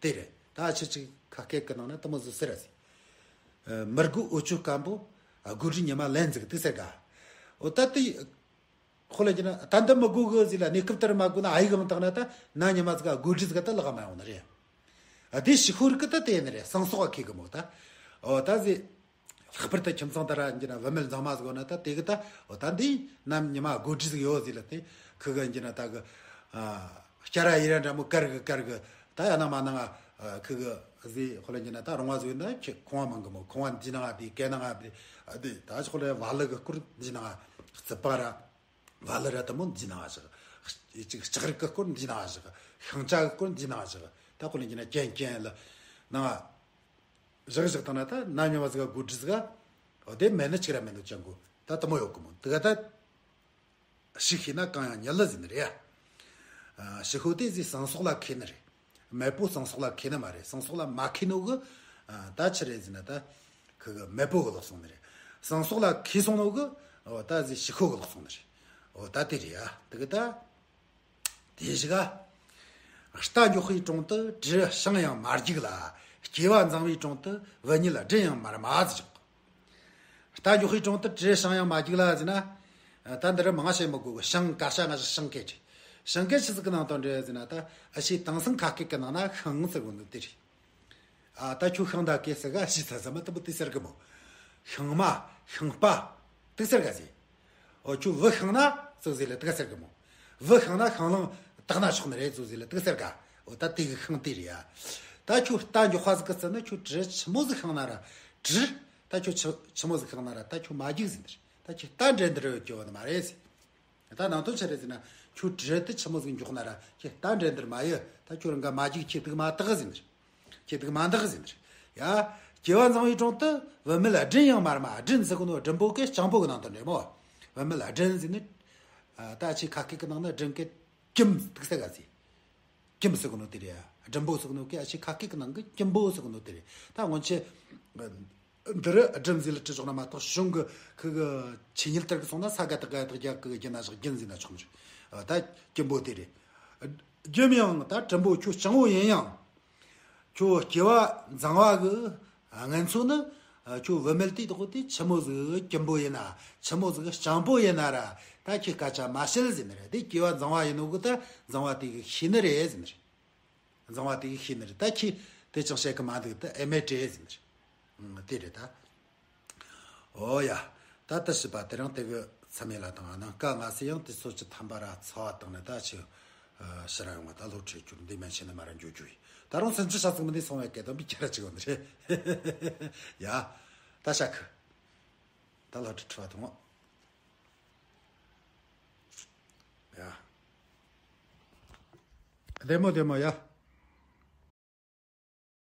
དེ་རེད། ད་ཆི་ཅིག་ཁ་སྐད་ཀྱི་ནང་ན་དེ་མོ་ཟིག་ཟེར་ར་ཟིག་མི་དགོས་འོ་ཅོ་སྐམ་པོ། ཨ་དགོས་དྲི་ཉི་མ་ལན་ཟིག་དེ་ཟེར་ག་འོ་ད་དེ། ཁོ་ལ་ཡིན་ན་ད་འདི་མི་དགོས་གི་ཟིག་ལ་གནས་སྐབས་ལྟར་མ་དགོས་ན་ཨ་ཡིག་ཡང་བཏང་ན་ད་ན་ཉི་མ་ཟིག་ག་དགོས་དྲི་ཟིག་ད་ལག་མ་ཡོང་ནི་རེད། ཨ་དེ་ཞི་ཤོ་རིག་གི་ད་དེ་ཡིན་ནི་རེད། སང་སོག་ག་ཁེ་གི་མོ་ད། འོ་ད་ཟིག་ལྷག་པར་དུ་ཁྱིམ་ཚང་དེ་ར་ཡིན་ན་བུད་མེད་མཛངས་མ་ཟིག་ཡོད་ན་ད་དེ་གི་ད་འོ་ད་འདི་ནམ་ཉི་མ་དགོས་དྲི་ཟིག་ཡོད་ཟིག་ལ་དེ་ཁི་གི་ཡིན་ན་ད་གི་ཨ་སྐྱ་ར་ཡི་ར་འདྲ་མོ་དཀར་གི་དཀར་གི་ད་ཡ་ན་མ་ན་ང་ཁི་གི་ཟིག་ཁོ་ལ་ཡིན་ན་ད་རོང་བ་ཟིག་ཡིན་ན་ཁི་ཁོང་བ་མང་གི་མོ། ཁོང་བ་འདི་ན་ང་དེ་སྐེ་ན་ང་དེ་ཨ་དེ་ད་ཁོ་ལ་བ་ལི་གི་སྐོར་འདི་ན་ང་རྩིབ་པ་ར། བ་ལི་ར་དེ་མོ་འདི་ན་བཞག་ཅིག་ལྕགས་རིགས་ཀྱི་སྐོར་འདི་ན་བཞག་ཤིང་ཆ་གི་སྐོར་འདི་ན་བཞག་ད་ཁོ་ལ་འགྱིན་ན་གྱེན་གྱེན་ལ་ན་བཞག་བཞག་དང་ན་ད་ན་ཉོ་བ་ཟིག་ག་དགོས་དྲི་ཟིག་ག་འོ་དེ་མེད་ནི་ཅིག་ར་མེད་ནི་ཅང་གོ་ད་དེ་མོ་ཡོད་གི་མོ། དེ་ག་ད་ཞིག་ཤེས་ན་གང་ཡང་མི་ལ་ཟེར་ནི་རེད་ཡ། ཞི་ཤོ་དེ་ཟིག་སང་སོག་ལ་ཁེ་ནི་རེད། མེད་པོ་སང་སོག་ལ་ཁེ་ནི་མ་རེད། སང་སོག་ལ་མ་ཁེ་ནོ་གི་ད་ཆི་རེད་ཟེར་ན་ད་ཁི་གི་མེད་པོ་གི་ལོག་སོང་ནི་རེད། སང་སོག་ལ་ཁེ་སོང་ནོ་གི་ འོ་ད་ཟེ་ཞི་ཁོ་གི་ལོག་སོང་ནི་རེད། འོ་ད་དེ་རེད་ཡ། དེ་གི་ད། དེ་ཞིག་ག་རྟ་མགྱོགས་པའི་དྲུང་དུ་དྲི་ཞིང་ཡང་མ་རྒྱུག་ལ། སྐྱེ་བ་འཛིང་བའི་དྲུང་དུ་བུད་མེད་སྦྲིད་ཡང་མར་མ་ཟེར་ཅོག་རྟ་མགྱོགས་པའི་དྲུང་དུ་དྲི་ཞིང་ཡང་མ་རྒྱུག་ལ་ཟེར་ན། ད་འདི་རུ་མང་ང་བཤད་མི་དགོས་གི། ཞིང་། ཀ་ཤ་ང་ཞིག་ཞིང་སྐད་རེད། ཞིང་སྐད་ཆི་ཟིག་གི་ནང་དོན་རེད་ཟེར་ན། ད་ཨ་ཤི་དེང་སང་ཁ་སྐད་གི་ནང་ན་ཤིང་ཟེར་གོ་ནོ་དེ་རེད། ཨ་ད་ཁྱོད་ཤིང་ད་གེ་ཟེར་ག་ཞི་ཚ་ཚ་མ་ཏི་པུ་ཏི་ཟེར་གི་མོ། ཤིང་མ། ཤིང་པ། ཏི་ཟེར་ག་ཟེ། ཨོ་ཁྱོད་བུ་ཤིང་ན་ཙོག་ཟེ་ལ་ཏི་ག་ཟེར་གི་མོ། བུ་ཤིང་ན་ཤིང་ལང་ཏག་ན་ཆོག་ནི་རེད་ཙོག་ཟེ་ལ་ཏི་ག་ཟེར་ག་ཨོ་ད་དེ་གི་ཤིང་དེ་རེད་ཡ། ད་ཁྱོད་རྟ་མགྱོགས་པ་ཟིག་གི་ཟེར་ན། ཁྱོད་དྲི་ཆི་མོ་ཟིག་ཤིང་ན་ར། དྲི། ད་ཁྱོད་ཆི་ཆི་མོ་ཟིག་ཤིང་ན་ར། ད་ཁྱོད་མ་རྒྱུག་ཟེར་ནི་རེད། ད་ཁྱོད་རྟ་འདྲེ་འདི་རུ་སྐྱོ་བ་ནི་མ་རེད་ཟེ། ད་ནང་དོན་ཆི་རེད་ཟེར་ན། ཁྱོད་དྲི་དེ་ཆི་མོ་ཟིག་མགྱོགས་ན་ར། ཁྱོད་རྟ་འདྲེ་འདིར་མ་ཡི། ད་ཁྱོད་རང་ག་མ་རྒྱུག་ཁྱོད་དུག་མ་དག་ཟེར་ནི་རེད། ཁྱོད་དུག་མ་འདག་ཟེར་ནི་རེད་ཡ། སྐྱེ་བ་འཛིང་བའི་དྲུང་དུ་བུད་མེད་སྦྲིད་ཡང་མར་མ། སྦྲིད་ཟེར་གོ་ནོ་སྦྲིན་པོ་གི་སྤྱང་པོ་གི་ནང་དོན་རེད་མོ། བུད་མེད་སྦྲིད་ཟེར་ནི། ད་ཨ་ཆི་ཁ་སྐད་གི་ནང་ན་སྦྲིན་གི་ཀྱིམ་ཏི་ཟེར་ག་ཟེ། ཀྱིམ་ཟེར་གོ་ནོ་དེ་རེད་ཡ། སྦྲིན་པོ་ཟེར་གོ་ནོ་གི་ཨ་ཆི་ཁ་སྐད་གི་ནང་གི་ཀྱིམ་པོ་ཟེར་གོ་ནོ་དེ་རེད། ད་སྔོན་ཆད། འདི་རུ་སྦྲིན་ཟེ་ལ་བྲི་ཆོག་ན་མ་གཏོགས། གཞུང་གི་ཁུ་གི་ཆོས་ཉིད་ལྟར་གི་སོང་ན་ས་ག་དག་ག་དག་རྒྱ་གི་རྒྱུ་ན་བཞག་རྒྱུན་ཟེར་ན་ཆོག་མི་རེད། ད་ཀྱིམ་པོ་དེ་རེད། རྒྱུ་མི་ཡང་ད་སྦྲིན་པོ་ཁྱོད་སྤྱང་པོ་ཡིན་ཡང་། ཁྱོད་སྐྱེ་བ་འཛིང་བ་གི་ངན་ཚོ་ནི། ཁྱོད་བུད་མེད་དེ་དག་དེ་ཆི་མོ་ཟིག་ཀྱིམ་པོ་ཡིན་ན། ཆི་མོ་ཟིག་སྤྱང་པོ་ཡིན་ན་ར། ད་ཁྱོད་སྐད་ཆ་མ་བཤད་ཟེར་ནི་རེད། དེ་སྐྱེ་བ་འཛིང་བ་ཡིན་ནོ་གི་ད་འཛིང་བ་དེ་གི་ཤེས་ནི་རེད་ཟེར་ནི་རེད། འཛིང་བ་དེ་གི་ཤེས་ནི་རེད། ད་ཁྱོད་དེ་ཅང་བཤད་གི་མ་འདུག་ད་ཨེ་མེད་དྲེ་ཟེར་ནི་རེད། ཨང་། དེ་རེད་ད། ཨོ་ཡ། ད་ད་ཞིབ་པ་དེ་རིང་དེ་གི་མཚམས་ཡེ་ལ་དང་། ཨ་ནང་ཀ་ང་སི་ཡང་དེ་སོ་ཅི་ཐམ་པ་ར་ཚ་བ་དང་ནི། ད་ཆི་ཕྱི་ར་ཡོང་བ་ད་ལོ་ཁྲི་གྱུར་འདི་མན་ཆེ་ནི་མ་ར་འགྱོ་རྒྱུ་ཡིན། ད་རུང་སེམས་ཅི་ཤ་ཚིག་མི་འདི་སོང་བའི་སྐད་དོན་པའི་ཁྱེར་ཅིག་ཡོང་ནི་རེད་ཡ། ད་ཤ་ཁུ། ད་ལོ་ཁྲི་ཁྲི་བ་དང་། ཡ། བདེ་མོ་བདེ་མོ་ཡ།